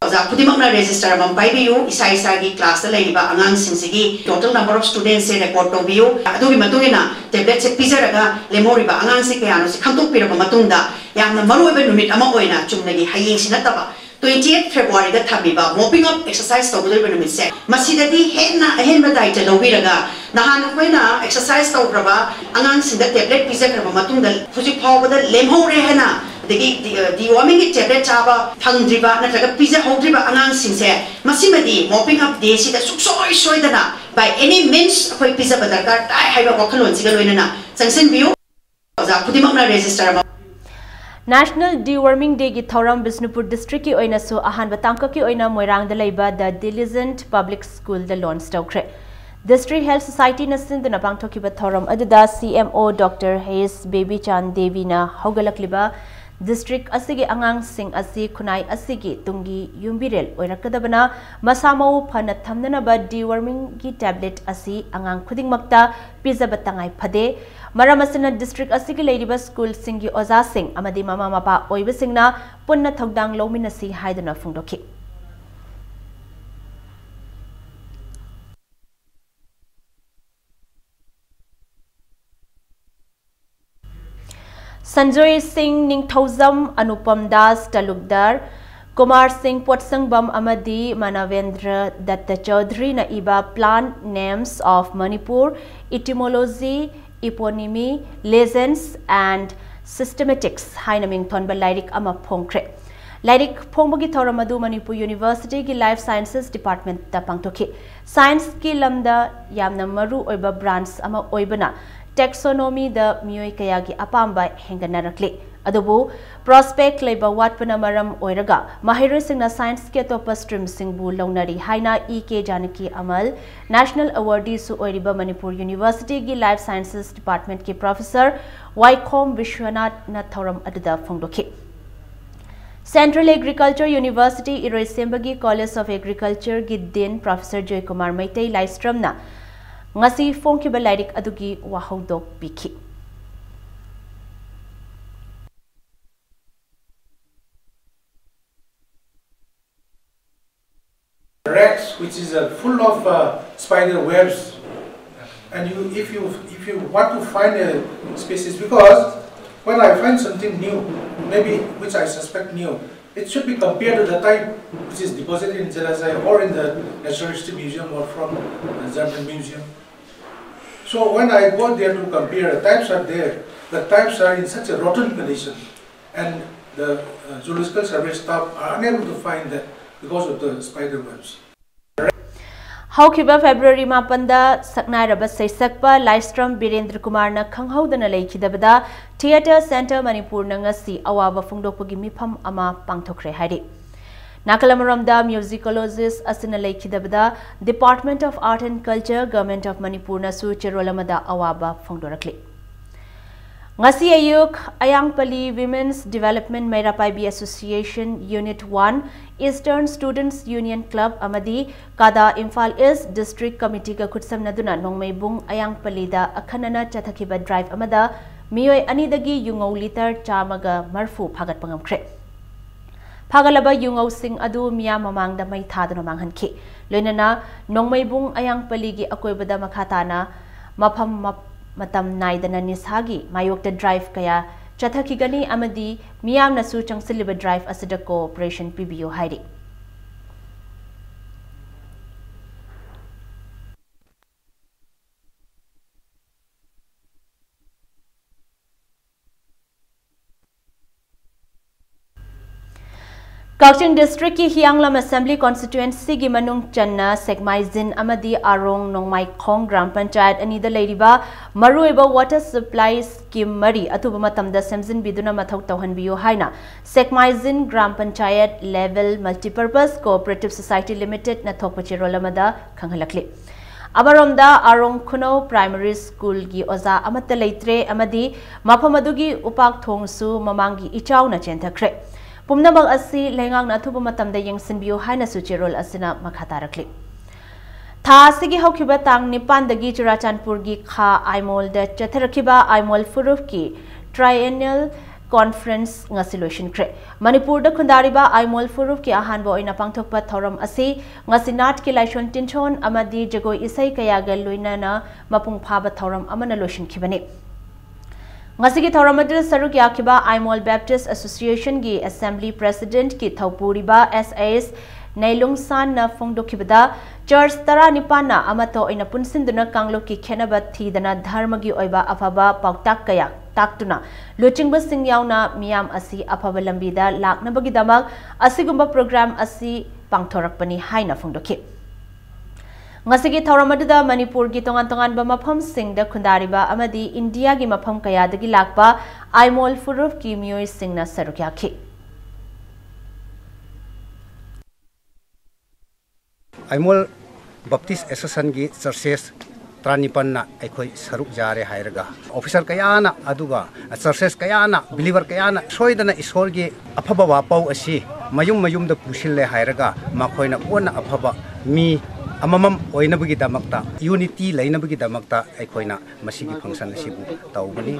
ꯑꯣꯖꯥ ꯈꯨꯗꯤꯡꯃꯛꯅ ꯔꯦꯖꯤꯁꯇꯔ ꯑꯃꯃꯝ ꯄꯥꯏꯕꯤꯌꯨ꯫ ꯏꯁꯥ ꯏꯁꯥꯒꯤ ꯀ꯭ꯂꯥꯁꯇ ꯂꯩꯔꯤꯕ ꯑꯉꯥꯡꯁꯤꯡꯁꯤꯒꯤ total number of studentsꯁꯦ ꯔꯦꯀꯣꯔꯗ ꯇꯧꯕꯤꯌꯨ꯫ ꯑꯗꯨꯒꯤ ꯃꯇꯨꯡ ꯏꯟꯅ ꯇꯦꯕ꯭ꯂꯦꯠꯁꯦ ꯄꯤꯖꯔꯒ ꯂꯦꯝꯍꯧꯔꯤꯕ ꯑꯉꯥꯡꯁꯦ ꯀꯌꯥꯅꯣ ꯁꯤ ꯈꯪꯗꯣꯛꯄꯤꯔꯕ ꯃꯇꯨꯡꯗ, ꯌꯥꯝꯅ ꯃꯔꯨꯑꯣꯏꯕ ꯅꯨꯃꯤꯠ ꯑꯃ ꯑꯣꯏꯅ ꯆꯨꯝꯅꯒꯤ ꯍꯌꯦꯡꯁꯤ ꯅꯠꯇꯕ twenty eight Februaryꯗ ꯊꯝꯃꯤꯕ mopping up exercise ꯇꯧꯒꯗꯧꯔꯤꯕ ꯅꯨꯃꯤꯠꯁꯦ, ꯃꯁꯤꯗꯗꯤ ꯍꯦꯟꯅ ꯑꯍꯦꯟꯕ ꯗꯥꯏꯇ ꯂꯧꯕꯤꯔꯒ, ꯅꯍꯥꯟ ꯑꯩꯈꯣꯏꯅ exercise ꯇꯧꯈ꯭ꯔꯕ ꯑꯉꯥꯡꯁꯤꯡꯗ ꯇꯦꯕ꯭ꯂꯦꯠ ꯄꯤꯖꯈ꯭ꯔꯕ ꯃꯇꯨꯡꯗ ꯍꯧꯖꯤꯛ ꯐꯥꯎꯕꯗ ꯂꯦꯝꯍꯧꯔꯦ ꯍꯥꯏꯅ ꯑꯗꯒꯤ ꯗꯤ ꯋꯥꯔꯃꯤꯡꯒꯤ ꯇꯦꯕ꯭ꯂꯦꯠ ꯆꯥꯕ ꯐꯪꯗ꯭ꯔꯤꯕ ꯅꯠꯇ꯭ꯔꯒ ꯄꯤꯖꯍꯧꯗ꯭ꯔꯤꯕ ꯑꯉꯥꯡꯁꯤꯡꯁꯦ ꯃꯁꯤꯃꯗꯤ ꯃꯣꯄꯤꯡ ꯑꯞ ꯗꯦꯁꯤꯗ ꯁꯨꯡꯁꯣꯏ ꯁꯣꯏꯗꯅ by any means ꯑꯩꯈꯣꯏ ꯄꯤꯖꯕ ꯗꯔꯀꯥꯔ ꯇꯥꯏ ꯍꯥꯏꯕ ꯋꯥꯈꯜꯂꯣꯟꯁꯤꯒ ꯂꯣꯏꯅꯅ ꯆꯪꯁꯤꯟꯕꯤꯌꯨ꯫ ꯑꯣꯖꯥ ꯈꯨꯗꯤꯡꯃꯛꯅ ꯔꯦꯖꯤꯁꯇꯔ ꯑꯃ꯫ National Deworming Day ꯒꯤ ꯊꯧꯔꯝ ꯕꯤꯁꯅꯨꯄꯨꯔ district ꯀꯤ ꯑꯣꯏꯅꯁꯨ ꯑꯍꯥꯟꯕ ꯇꯥꯡꯀꯛꯀꯤ ꯑꯣꯏꯅ ꯃꯣꯏꯔꯥꯡꯗ ꯂꯩꯕ The Diligent Public School the launch ꯇꯧꯈ꯭ꯔꯦ꯫ District Health Society ꯅ ꯁꯤꯟꯗꯨꯅ ꯄꯥꯡꯊꯣꯛꯈꯤꯕ ꯊꯧꯔꯝ ꯑꯗꯨꯗ C M O Doctor H Bebichan Devi ꯅ ꯍꯧꯒꯠꯂꯛꯂꯤꯕ district ꯑꯁꯤꯒꯤ ꯑꯉꯥꯡꯁꯤꯡ ꯑꯁꯤ ꯈꯨꯟꯅꯥꯏ ꯑꯁꯤꯒꯤ ꯇꯨꯡꯒꯤ ꯌꯨꯝꯕꯤꯔꯦꯜ ꯑꯣꯏꯔꯛꯀꯗꯕꯅ ꯃꯁꯥ ꯃꯎ ꯐꯅ ꯊꯝꯅꯅꯕ deworming ꯒꯤ tablet ꯑꯁꯤ ꯑꯉꯥꯡ ꯈꯨꯗꯤꯡꯃꯛꯇ ꯄꯤꯖꯕ ꯇꯉꯥꯏ ꯐꯗꯦ꯫ ꯃꯔꯝ ꯑꯁꯤꯅ district ꯑꯁꯤꯒꯤ ꯂꯩꯔꯤꯕ school ꯁꯤꯡꯒꯤ ꯑꯣꯖꯥꯁꯤꯡ ꯑꯃꯗꯤ ꯃꯃꯥ ꯃꯄꯥ ꯑꯣꯏꯕꯁꯤꯡꯅ ꯄꯨꯟꯅ ꯊꯧꯗꯥꯡ ꯂꯧꯃꯤꯟꯅꯁꯤ ꯍꯥꯏꯗꯨꯅ ꯐꯣꯡꯗꯣꯛꯈꯤ꯫ ꯁꯟꯖꯣꯏ ꯁꯤꯡ ꯅꯤꯡꯊꯧꯖꯝ, ꯑꯅꯨꯄꯝ ꯗꯥꯁ ꯇꯂꯨꯛꯗꯥꯔ, ꯀꯨꯃꯥꯔ ꯁꯤꯡ ꯄꯣꯠꯁꯪꯕꯝ ꯑꯃꯗꯤ ꯃꯥꯅꯕꯦꯟꯗ꯭ꯔ ꯗꯠꯇ ꯆꯧꯙꯔꯤꯅ ꯏꯕ Plant Names of Manipur, Etymology, Eponymy, Legends and Systematics ꯍꯥꯏꯅ ꯃꯤꯡꯊꯣꯟꯕ ꯂꯥꯏꯔꯤꯛ ꯑꯃ ꯐꯣꯡꯈ꯭ꯔꯦ꯫ ꯂꯥꯏꯔꯤꯛ ꯐꯣꯡꯕꯒꯤ ꯊꯧꯔꯝ ꯑꯗꯨ ꯃꯅꯤꯄꯨꯔ University ꯒꯤ Life Sciences Department ꯇ ꯄꯥꯡꯊꯣꯛꯈꯤ꯫ Science ꯀꯤ ꯂꯝꯗ ꯌꯥꯝꯅ ꯃꯔꯨ ꯑꯣꯏꯕ branch ꯑꯃ ꯑꯣꯏꯕꯅ taxonomy ꯗ ꯃꯤꯑꯣꯏ ꯀꯌꯥꯒꯤ ꯑꯄꯥꯝꯕ ꯍꯦꯟꯒꯠꯅꯔꯛꯂꯤ꯫ ꯑꯗꯨꯕꯨ prospect ꯂꯩꯕ ꯋꯥꯠꯄꯅ ꯃꯔꯝ ꯑꯣꯏꯔꯒ ꯃꯍꯩꯔꯣꯏꯁꯤꯡꯅ science ꯀꯤ ꯑꯇꯣꯞꯄ stream ꯁꯤꯡꯕꯨ ꯂꯧꯅꯔꯤ ꯍꯥꯏꯅ E K Janaki ꯑꯃꯜ, National Awardee ꯁꯨ ꯑꯣꯏꯔꯤꯕ ꯃꯅꯤꯄꯨꯔ University ꯒꯤ Life Sciences Department ꯀꯤ professor ꯋꯥꯏꯈꯣꯝ ꯕꯤꯁ꯭ꯋꯅꯥꯊꯅ ꯊꯧꯔꯝ ꯑꯗꯨꯗ ꯐꯣꯡꯗꯣꯛꯈꯤ꯫ Central Agriculture University ꯏꯔꯣꯏꯁꯦꯝꯕꯒꯤ College of Agriculture ꯒꯤ Dean Professor ꯖꯣꯏꯀꯨꯃꯥꯔ ꯃꯩꯇꯩ ꯂꯥꯏꯁ꯭ꯔꯝꯅ ꯉꯁꯤ ꯐꯣꯡꯈꯤꯕ ꯂꯥꯏꯔꯤꯛ ꯑꯗꯨꯒꯤ ꯋꯥꯍꯧꯗꯣꯛ ꯄꯤꯈꯤ꯫ Racks, which is uh, full of uh, spider webs. And you, if you if you want to find a species, because when I find something new, maybe which I suspect new, it should be compared to the type which is deposited in Zelaza or in the Natural History Museum or from the German Museum. So when I go there to compare, the types are there. The types are in such a rotten condition. And the uh, zoological service staff are unable to find that because of the spider webs. ꯍꯧꯈꯤꯕ February ꯃꯥꯄꯟꯗ ꯁꯛꯅꯥꯏꯔꯕ ꯁꯩꯁꯛꯄ ꯂꯥꯏꯁ꯭ꯔꯝ ꯕꯤꯔꯦꯟꯗ꯭ꯔ ꯀꯨꯃꯥꯔꯅ ꯈꯪꯍꯧꯗꯅ ꯂꯩꯈꯤꯗꯕꯗ theatre centre ꯃꯅꯤꯄꯨꯔꯅ ꯉꯁꯤ ꯑꯋꯥꯕ ꯐꯣꯡꯗꯣꯛꯄꯒꯤ ꯃꯤꯐꯝ ꯑꯃ ꯄꯥꯡꯊꯣꯛꯈ꯭ꯔꯦ ꯍꯥꯏꯔꯤ꯫ ꯅꯥꯀꯜ ꯑꯃꯔꯣꯝꯗ ꯃ꯭ꯌꯨꯖꯤꯀꯣꯂꯣꯖꯤꯁ ꯑꯁꯤꯅ ꯂꯩꯈꯤꯗꯕꯗ Department of Art and Culture, Government of ꯃꯅꯤꯄꯨꯔꯅꯁꯨ ꯆꯦꯔꯣꯜ ꯑꯃꯗ ꯑꯋꯥꯕ ꯐꯣꯡꯗꯣꯔꯛꯂꯤ꯫ ꯉꯁꯤ ꯑꯌꯨꯛ ꯑꯌꯥꯡꯄꯜꯂꯤ Women's Development ꯃꯩꯔꯥ ꯄꯥꯏꯕꯤ Association Unit one, Eastern Students Union Club ꯑꯃꯗꯤ ꯀꯥꯗꯥ ꯏꯝꯐꯥꯜ ꯏꯁ꯭ꯠ ꯗꯤꯁ꯭ꯇ꯭ꯔꯤꯛ ꯀꯃꯤꯇꯤꯒ ꯈꯨꯠꯁꯝꯅꯗꯨꯅ ꯅꯣꯡꯃꯩꯕꯨꯡ ꯑꯌꯥꯡꯄꯜꯂꯤꯗ ꯑꯈꯟꯅꯅ ꯆꯠꯊꯈꯤꯕ ꯗ꯭ꯔꯥꯏꯚ ꯑꯃꯗ ꯃꯤꯑꯣꯏ ꯑꯅꯤꯗꯒꯤ ꯌꯨꯉꯧ ꯂꯤꯇꯔ ꯆꯥꯝꯃꯒ ꯃꯔꯤꯐꯨ ꯐꯥꯒꯠꯄ ꯉꯝꯈ꯭ꯔꯦ꯫ ꯐꯥꯒꯠꯂꯕ ꯌꯨꯉꯧꯁꯤꯡ ꯑꯗꯨ ꯃꯤꯌꯥꯝ ꯃꯃꯥꯡꯗ ꯃꯩ ꯊꯥꯗꯨꯅ ꯃꯥꯡꯍꯟꯈꯤ꯫ ꯂꯣꯏꯅꯅ ꯅꯣꯡꯃꯩꯕꯨꯡ ꯑꯌꯥꯡꯄꯜꯂꯤꯒꯤ ꯑꯀꯣꯏꯕꯗ ꯃꯈꯥ ꯇꯥꯅ ꯃꯐꯝ ꯃꯞ-, ꯃꯇꯝ ꯅꯥꯏꯗꯅ ꯅꯤꯁꯥꯒꯤ ꯃꯥꯌꯣꯛꯇ ꯗ꯭ꯔꯥꯏꯚ ꯀꯌꯥ ꯆꯠꯊꯈꯤꯒꯅꯤ ꯑꯃꯗꯤ ꯃꯤꯌꯥꯝꯅꯁꯨ ꯆꯪꯁꯤꯜꯂꯤꯕ ꯗ꯭ꯔꯥꯏꯚ ꯑꯁꯤꯗ ꯀꯣꯑꯣꯄꯔꯦꯁꯟ ꯄꯤꯕꯤꯌꯨ ꯍꯥꯏꯔꯤ꯫ ꯀꯛꯆꯤꯡ ꯗꯤꯁꯇ꯭ꯔꯤꯛꯀꯤ ꯍꯤꯌꯥꯡꯂꯝ ꯑꯦꯁꯦꯝꯕ꯭ꯂꯤ ꯀꯣꯟꯁꯇꯤꯇ꯭ꯋꯦꯟꯁꯤꯒꯤ ꯃꯅꯨꯡ ꯆꯟꯅ ꯁꯦꯛꯃꯥꯏꯖꯤꯟ ꯑꯃꯗꯤ ꯑꯥꯔꯣꯡ ꯅꯣꯡꯃꯥꯏꯈꯣꯡ ꯒ꯭ꯔꯥꯝ ꯄꯟꯆꯥꯌꯠ ꯑꯅꯤꯗ ꯂꯩꯔꯤꯕ ꯃꯔꯨꯑꯣꯏꯕ ꯋꯥꯇꯔ ꯁꯄ꯭ꯂꯥꯏ ꯁ꯭ꯀꯤꯝ ꯃꯔꯤ ꯑꯊꯨꯕ ꯃꯇꯝꯗ ꯁꯦꯝꯖꯤꯟꯕꯤꯗꯨꯅ ꯃꯊꯧ ꯇꯧꯍꯟꯕꯤꯌꯨ ꯍꯥꯏꯅ ꯁꯦꯛꯃꯥꯏꯖꯤꯟ gram panchayat level multipurpose cooperative society ꯂꯤꯃꯤꯇꯦꯗꯅ ꯊꯣꯛꯄ ꯆꯦꯔꯣꯜ ꯑꯃꯗ ꯈꯪꯍꯜꯂꯛꯂꯤ꯫ ꯑꯃꯔꯣꯝꯗ ꯑꯥꯔꯣꯡ ꯈꯨꯅꯧ ꯄ꯭ꯔꯥꯏꯃꯔꯤ ꯁ꯭ꯀꯨꯜꯒꯤ ꯑꯣꯖꯥ ꯑꯃꯠꯇ ꯂꯩꯇ꯭ꯔꯦ ꯑꯃꯗꯤ ꯃꯐꯝ ꯑꯗꯨꯒꯤ ꯎꯄꯥꯛ ꯊꯣꯡꯁꯨ ꯃꯃꯥꯡꯒꯤ ꯏꯆꯥꯎꯅ ꯆꯦꯟꯊꯈ꯭ꯔꯦ꯫ ꯄꯨꯝꯅꯃꯛ ꯑꯁꯤ ꯂꯩꯉꯥꯛꯅ ꯑꯊꯨꯕ ꯃꯇꯝꯗ ꯌꯦꯡꯁꯤꯟꯕꯤꯌꯨ ꯍꯥꯏꯅꯁꯨ ꯆꯦꯔꯣꯜ ꯑꯁꯤꯅ ꯃꯈꯥ ꯇꯥꯔꯛꯂꯤ꯫ ꯊꯥ ꯑꯁꯤꯒꯤ ꯍꯧꯈꯤꯕ ꯇꯥꯡ ꯅꯤꯄꯥꯟꯗꯒꯤ ꯆꯨꯔꯥꯆꯥꯟꯄꯨꯔꯒꯤ ꯈꯥ ꯑꯥꯏꯃꯣꯜꯗ ꯆꯠꯊꯔꯛꯈꯤꯕ ꯑꯥꯏꯃꯣꯜ ꯐꯨꯔꯨꯞꯀꯤ triennial conference ꯉꯁꯤ ꯂꯣꯏꯁꯤꯟꯈ꯭ꯔꯦ꯫ ꯃꯅꯤꯄꯨꯔꯗ ꯈꯨꯟꯗꯥꯔꯤꯕ ꯑꯥꯏꯃꯣꯜ ꯐꯨꯔꯨꯞꯀꯤ ꯑꯍꯥꯟꯕ ꯑꯣꯏꯅ ꯄꯥꯡꯊꯣꯛꯄ ꯊꯧꯔꯝ ꯑꯁꯤ ꯉꯁꯤ ꯅꯥꯠꯀꯤ ꯂꯥꯏꯁꯣꯟ ꯇꯤꯟꯁꯣꯟ ꯑꯃꯗꯤ ꯖꯒꯣꯏ ꯏꯁꯩ ꯀꯌꯥꯒ ꯂꯣꯏꯅꯅ ꯃꯄꯨꯡ ꯐꯥꯕ ꯊꯧꯔꯝ ꯑꯃꯅ ꯂꯣꯏꯁꯤꯟꯈꯤꯕꯅꯤ꯫ ꯉꯁꯤꯒꯤ ꯊꯧꯔꯝ ꯑꯗꯨꯗ ꯁꯔꯨꯛ ꯌꯥꯈꯤꯕ ꯑꯥꯏꯃꯣꯜ ꯕꯦꯞꯇꯤꯁ ꯑꯦꯁꯣꯁꯤꯌꯦꯁꯟꯒꯤ ꯑꯦꯁꯦꯝꯕ꯭ꯂꯤ ꯄ꯭ꯔꯦꯁꯤꯗꯦꯟꯠꯀꯤ ꯊꯧꯄꯨꯔꯤꯕ ꯑꯦꯁ ꯑꯦꯁ ꯅꯩꯂꯨꯡꯁꯥꯟꯅ ꯐꯣꯡꯗꯣꯛꯈꯤꯕꯗ, ꯆꯔꯆ ꯇꯔꯥꯅꯤꯄꯥꯟꯅ ꯑꯃꯠꯇ ꯑꯣꯏꯅ ꯄꯨꯟꯁꯤꯟꯗꯨꯅ ꯀꯥꯡꯂꯨꯞꯀꯤ ꯈꯦꯠꯅꯕ ꯊꯤꯗꯅ ꯙꯔꯃꯒꯤ ꯑꯣꯏꯕ ꯑꯐꯕ ꯄꯥꯎꯇꯥꯛ ꯀꯌꯥ ꯇꯥꯛꯇꯨꯅ ꯂꯨꯆꯤꯡꯕꯁꯤꯡ ꯌꯥꯎꯅ ꯃꯤꯌꯥꯝ ꯑꯁꯤ ꯑꯐꯕ ꯂꯝꯕꯤꯗ ꯂꯥꯛꯅꯕꯒꯤꯗꯃꯛ ꯑꯁꯤꯒꯨꯝꯕ ꯄ꯭ꯔꯣꯒ꯭ꯔꯥꯝ ꯑꯁꯤ ꯄꯥꯡꯊꯣꯔꯛꯄꯅꯤ ꯍꯥꯏꯅ ꯐꯣꯡꯗꯣꯛꯈꯤ꯫ ꯉꯁꯤꯒꯤ ꯊꯧꯔꯝ ꯑꯗꯨꯗ ꯃꯅꯤꯄꯨꯔꯒꯤ ꯇꯣꯉꯥꯟ ꯇꯣꯉꯥꯟꯕ ꯃꯐꯝꯁꯤꯡꯗ ꯈꯨꯟꯗꯥꯔꯤꯕ ꯑꯃꯗꯤ ꯏꯟꯗꯤꯌꯥꯒꯤ ꯃꯐꯝ ꯀꯌꯥꯗꯒꯤ ꯂꯥꯛꯄ ꯑꯥꯏꯃꯣꯜ ꯐꯨꯔꯨꯞꯀꯤ ꯃꯤꯑꯣꯏꯁꯤꯡꯅ ꯁꯔꯨꯛ ꯌꯥꯈꯤ꯫ ꯑꯥꯏꯃꯣꯜ ꯕꯞꯇꯤꯁ ꯑꯦꯁꯣꯁꯤꯌꯦꯁꯟꯒꯤ ꯆꯔꯆꯦꯁ ꯇꯔꯥꯅꯤꯄꯥꯟꯅ ꯑꯩꯈꯣꯏ ꯁꯔꯨꯛ ꯌꯥꯔꯦ ꯍꯥꯏꯔꯒ, ꯑꯣꯐꯤꯁꯥꯔ ꯀꯌꯥꯅ, ꯑꯗꯨꯒ ꯆꯔꯆꯦꯁ ꯀꯌꯥꯅ, ꯕꯤꯂꯤꯚꯔ ꯀꯌꯥꯅ ꯁꯣꯏꯗꯅ ꯏꯁꯣꯔꯒꯤ ꯑꯐꯕ ꯋꯥꯄꯥꯎ ꯑꯁꯤ ꯃꯌꯨꯝ ꯃꯌꯨꯝꯗ ꯄꯨꯁꯤꯜꯂꯦ ꯍꯥꯏꯔꯒ, ꯃꯈꯣꯏꯅ ꯀꯣꯟꯅ ꯑꯐꯕ ꯃꯤ ꯑꯃꯃꯝ ꯑꯣꯏꯅꯕꯒꯤꯗꯃꯛꯇ, ꯌꯨꯅꯤꯇꯤ ꯂꯩꯅꯕꯒꯤꯗꯃꯛꯇ ꯑꯩꯈꯣꯏꯅ ꯃꯁꯤꯒꯤ ꯐꯪꯁꯟ ꯑꯁꯤꯕꯨ ꯇꯧꯕꯅꯤ꯫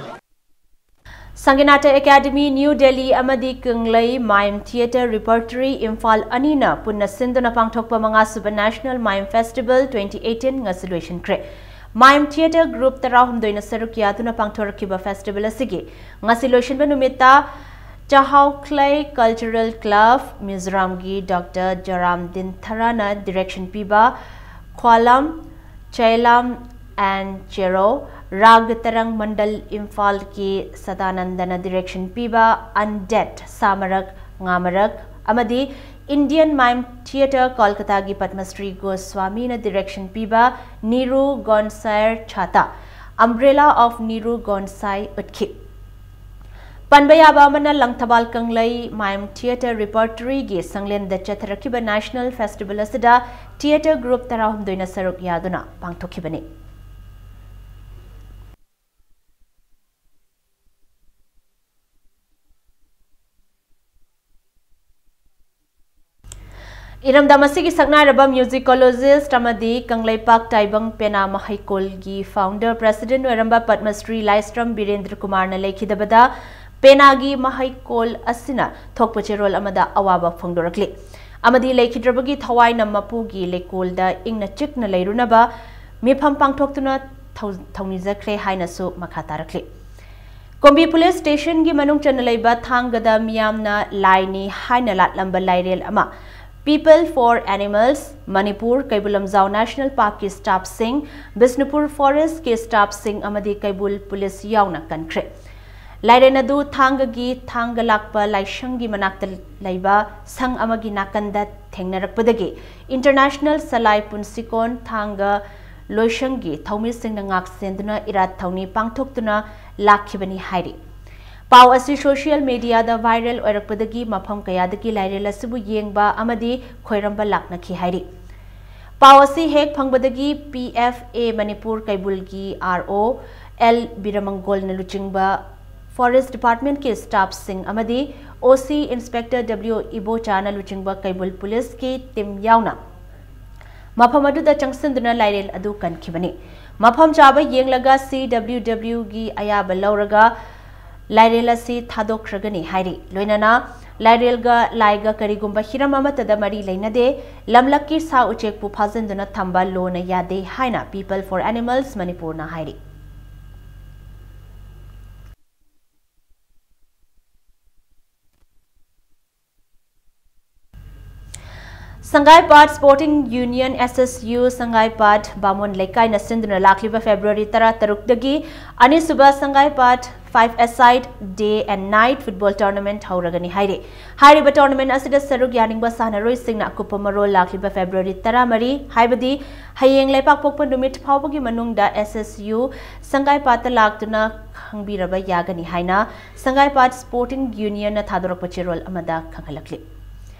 ꯁꯪꯒꯤꯅꯥꯇ ꯑꯦꯀꯥꯗꯃꯤ, ꯅ꯭ꯌꯨ ꯗꯦꯜꯂꯤ ꯑꯃꯗꯤ ꯀꯪꯂꯩ ꯃꯥꯏꯝ ꯊꯤꯌꯦꯇꯔ ꯔꯤꯄꯔꯇꯔꯤ ꯏꯝꯐꯥꯜ ꯑꯅꯤꯅ ꯄꯨꯟꯅ ꯁꯤꯟꯗꯨꯅ ꯄꯥꯡꯊꯣꯛꯄ ꯃꯉꯥꯁꯨꯕ National Mime Festival twenty eighteen ꯉꯁꯤ ꯂꯣꯏꯁꯤꯟꯈ꯭ꯔꯦ꯫ ꯃꯥꯏꯝ ꯊꯤꯌꯦꯇꯔ ꯒ꯭ꯔꯨꯞ ꯇꯔꯥꯍꯨꯝꯗꯣꯏꯅ ꯁꯔꯨꯛ ꯌꯥꯗꯨꯅ ꯄꯥꯡꯊꯣꯔꯛꯈꯤꯕ ꯐꯦꯁꯇꯤꯚꯦꯜ ꯑꯁꯤꯒꯤ ꯉꯁꯤ ꯂꯣꯏꯁꯤꯟꯕ ꯅꯨꯃꯤꯠꯇ ꯆꯍꯥꯎ ꯈ꯭ꯂꯩ ꯀꯜꯆꯔꯦꯜ ꯀ꯭ꯂꯕ, ꯃꯤꯖꯣꯔꯥꯝꯒꯤ ꯗꯣꯛꯇꯔ ꯖꯣꯔꯥꯝꯗꯤꯟ ꯊꯔꯥꯅ ꯗꯤꯔꯦꯛꯁꯟ ꯄꯤꯕ ꯈ꯭ꯋꯥꯂꯝ, ꯆꯩꯂꯝ and ꯆꯦꯔꯣ, ꯔꯥꯒ ꯇꯔꯪ ꯃꯟꯗꯜ ꯏꯝꯐꯥꯜꯒꯤ ꯁꯗꯥꯅꯟꯗꯅ ꯗꯤꯔꯦꯛꯁꯟ ꯄꯤꯕ ꯑꯟꯗꯦꯠ ꯁꯥꯃꯔꯛ ꯉꯥꯃꯔꯛ ꯑꯃꯗꯤ Indian Mime Theatre ꯀꯣꯜꯀꯇꯥꯒꯤ ꯄꯗꯃꯁ꯭ꯔꯤ ꯒꯣꯁ꯭ꯋꯥꯃꯤꯅ ꯗꯤꯔꯦꯛꯁꯟ ꯄꯤꯕ Niru ꯒꯣꯟꯁꯥꯏꯔ ꯆꯥꯇꯥ, Umbrella of Niru Gonsai ꯎꯠꯈꯤ꯫ ꯄꯟꯕ ꯌꯥꯕ ꯑꯃꯅ, ꯂꯪꯊꯕꯥꯜ ꯀꯪꯂꯩ ꯃꯥꯏꯝ ꯊꯤꯌꯦꯇꯔ ꯔꯤꯄꯔꯇꯔꯤꯒꯤ ꯁꯪꯂꯦꯟꯗ ꯆꯠꯊꯔꯛꯈꯤꯕ ꯅꯦꯁꯅꯦꯜ ꯐꯦꯁꯇꯤꯚꯦꯜ ꯑꯁꯤꯗ ꯊꯤꯌꯦꯇꯔ ꯒ꯭ꯔꯨꯞ ꯇꯔꯥꯍꯨꯝꯗꯣꯏꯅ ꯁꯔꯨꯛ ꯌꯥꯗꯨꯅ ꯄꯥꯡꯊꯣꯛꯈꯤꯕꯅꯤ꯫ ꯏꯔꯝꯗꯝ ꯑꯁꯤꯒꯤ ꯁꯛꯅꯥꯏꯔꯕ ꯃ꯭ꯌꯨꯖꯤꯀꯣꯂꯣꯖꯤꯁ꯭ꯠ ꯑꯃꯗꯤ ꯀꯪꯂꯩꯄꯥꯛ ꯇꯥꯏꯕꯪ ꯄꯦꯅꯥ ꯃꯍꯩꯀꯣꯜꯒꯤ ꯐꯥꯎꯟꯗꯔ ꯄ꯭ꯔꯦꯁꯤꯗꯦꯟꯠ ꯑꯣꯏꯔꯝꯕ ꯄꯗꯃꯁ꯭ꯔꯤ ꯂꯥꯏꯁ꯭ꯔꯝ ꯕꯤꯔꯦꯟꯗ꯭ꯔ ꯀꯨꯃꯥꯔꯅ ꯂꯩꯈꯤꯗꯕꯗ ꯄꯦꯅꯥꯒꯤ ꯃꯍꯩꯀꯣꯜ ꯑꯁꯤꯅ ꯊꯣꯛꯄ ꯆꯦꯔꯣꯜ ꯑꯃꯗ ꯑꯋꯥꯕ ꯐꯣꯡꯗꯣꯔꯛꯂꯤ꯫ ꯑꯃꯗꯤ ꯂꯩꯈꯤꯗ꯭ꯔꯕꯒꯤ ꯊꯋꯥꯏꯅ ꯃꯄꯨꯒꯤ ꯂꯩꯀꯣꯜꯗ ꯏꯪꯅ ꯆꯤꯛꯅ ꯂꯩꯔꯨꯅꯕ ꯃꯤꯐꯝ ꯄꯥꯡꯊꯣꯛꯇꯨꯅ ꯊꯧ-, ꯊꯧꯅꯤꯖꯈ꯭ꯔꯦ ꯍꯥꯏꯅꯁꯨ ꯃꯈꯥ ꯇꯥꯔꯛꯂꯤ꯫ ꯀꯣꯝꯕꯤ ꯄꯨꯂꯤꯁ ꯁ꯭ꯇꯦꯁꯟꯒꯤ ꯃꯅꯨꯡ ꯆꯟꯅ ꯂꯩꯕ ꯊꯥꯡꯒꯗ ꯃꯤꯌꯥꯝꯅ ꯂꯥꯏꯅꯤ ꯍꯥꯏꯅ ꯂꯥꯠꯂꯝꯕ ꯂꯥꯏꯔꯦꯜ ꯑꯃ People for Animals, Manipur, Keibul Lamjao national ꯄꯥꯔꯛꯀꯤ ꯁ꯭ꯇꯥꯐꯁꯤꯡ, ꯕꯤꯁꯅꯨꯄꯨꯔ ꯐꯣꯔꯦꯁ꯭ꯠꯀꯤ ꯁ꯭ꯇꯥꯐꯁꯤꯡ ꯑꯃꯗꯤ ꯀꯩꯕꯨꯜ ꯄꯨꯂꯤꯁ ꯌꯥꯎꯅ ꯀꯟꯈ꯭ꯔꯦ꯫ ꯂꯥꯏꯔꯦꯟ ꯑꯗꯨ ꯊꯥꯡꯒꯒꯤ ꯊꯥꯡꯒ ꯂꯥꯛꯄ ꯂꯥꯏꯁꯪꯒꯤ ꯃꯅꯥꯛꯇ ꯂꯩꯕ ꯁꯪ ꯑꯃꯒꯤ ꯅꯥꯀꯟꯗ ꯊꯦꯡꯅꯔꯛꯄꯗꯒꯤ International ꯁꯂꯥꯏ ꯄꯨꯟꯁꯤꯀꯣꯟ ꯊꯥꯡꯒ ꯂꯣꯏꯁꯪꯒꯤ ꯊꯧꯃꯤꯁꯤꯡꯅ ꯉꯥꯛꯁꯦꯟꯗꯨꯅ ꯏꯔꯥꯠ ꯊꯧꯅꯤ ꯄꯥꯡꯊꯣꯛꯇꯨꯅ ꯂꯥꯛꯈꯤꯕꯅꯤ ꯍꯥꯏꯔꯤ꯫ ꯄꯥꯎ ꯑꯁꯤ social media ꯗ viral ꯑꯣꯏꯔꯛꯄꯗꯒꯤ ꯃꯐꯝ ꯀꯌꯥꯗꯒꯤ ꯂꯥꯏꯔꯦꯜ ꯑꯁꯤꯕꯨ ꯌꯦꯡꯕ ꯑꯃꯗꯤ ꯈꯣꯏꯔꯝꯕ ꯂꯥꯛꯅꯈꯤ ꯍꯥꯏꯔꯤ꯫ ꯄꯥꯎ ꯑꯁꯤ ꯍꯦꯛ ꯐꯪꯕꯗꯒꯤ P F A Manipur ꯀꯩꯕꯨꯜꯒꯤ R O L ꯕꯤꯔꯃꯪꯒꯣꯜꯅ ꯂꯨꯆꯤꯡꯕ Forest Department ꯀꯤ staff ꯁꯤꯡ ꯑꯃꯗꯤ O C Inspector W ꯏꯕꯣꯆꯥꯅ ꯂꯨꯆꯤꯡꯕ ꯀꯩꯕꯨꯜ ꯄꯨꯂꯤꯁꯀꯤ team ꯌꯥꯎꯅ ꯃꯐꯝ ꯑꯗꯨꯗ ꯆꯪꯁꯤꯟꯗꯨꯅ ꯂꯥꯏꯔꯦꯜ ꯑꯗꯨ ꯀꯟꯈꯤꯕꯅꯤ꯫ ꯃꯐꯝ ꯆꯥꯕ ꯌꯦꯡꯂꯒ C W W ꯒꯤ ꯑꯌꯥꯕ ꯂꯧꯔꯒ ꯂꯥꯏꯔꯦꯜ ꯑꯁꯤ ꯊꯥꯗꯣꯛꯈ꯭ꯔꯒꯅꯤ ꯍꯥꯏꯔꯤ꯫ ꯂꯣꯏꯅꯅ ꯂꯥꯏꯔꯦꯜꯒ ꯂꯥꯏꯒ ꯀꯔꯤꯒꯨꯝꯕ ꯍꯤꯔꯝ ꯑꯃꯠꯇꯗ ꯃꯔꯤ ꯂꯩꯅꯗꯦ, ꯂꯝꯂꯛꯀꯤ ꯁꯥ ꯎꯆꯦꯛꯄꯨ ꯐꯥꯖꯤꯟꯗꯨꯅ ꯊꯝꯕ ꯂꯣꯅ ꯌꯥꯗꯦ ꯍꯥꯏꯅ People for Animals ꯃꯅꯤꯄꯨꯔꯅ ꯍꯥꯏꯔꯤ꯫ ꯁꯪꯒꯥꯏꯄꯥꯠ Sporting Union S S U ꯁꯪꯒꯥꯏꯄꯥꯠ ꯕꯥꯃꯣꯟ ꯂꯩꯀꯥꯏꯅ ꯁꯤꯟꯗꯨꯅ ꯂꯥꯛꯂꯤꯕ February ꯇꯔꯥ ꯇꯔꯨꯛꯇꯒꯤ ꯑꯅꯤꯁꯨꯕ ꯁꯪꯒꯥꯏꯄꯥꯠ five-a-side day and night football tournament ꯍꯧꯔꯒꯅꯤ ꯍꯥꯏꯔꯤ꯫ ꯍꯥꯏꯔꯤꯕ tournament ꯑꯁꯤꯗ ꯁꯔꯨꯛ ꯌꯥꯅꯤꯡꯕ ꯁꯥꯟꯅꯔꯣꯏꯁꯤꯡꯅ ꯑꯀꯨꯞꯄ ꯃꯔꯣꯜ ꯂꯥꯛꯂꯤꯕ February ꯇꯔꯥꯃꯔꯤ, ꯍꯥꯏꯕꯗꯤ ꯍꯌꯦꯡ ꯂꯩꯄꯥꯛꯄꯣꯛꯄ ꯅꯨꯃꯤꯠ ꯐꯥꯎꯕꯒꯤ ꯃꯅꯨꯡꯗ S S U ꯁꯪꯒꯥꯏꯄꯥꯠꯇ ꯂꯥꯛꯇꯨꯅ ꯈꯪꯕꯤꯔꯕ ꯌꯥꯒꯅꯤ ꯍꯥꯏꯅ ꯁꯪꯒꯥꯏꯄꯥꯠ Sporting Union ꯅ ꯊꯥꯗꯣꯔꯛꯄ ꯆꯦꯔꯣꯜ ꯑꯃꯗ ꯈꯪꯍꯜꯂꯛꯂꯤ꯫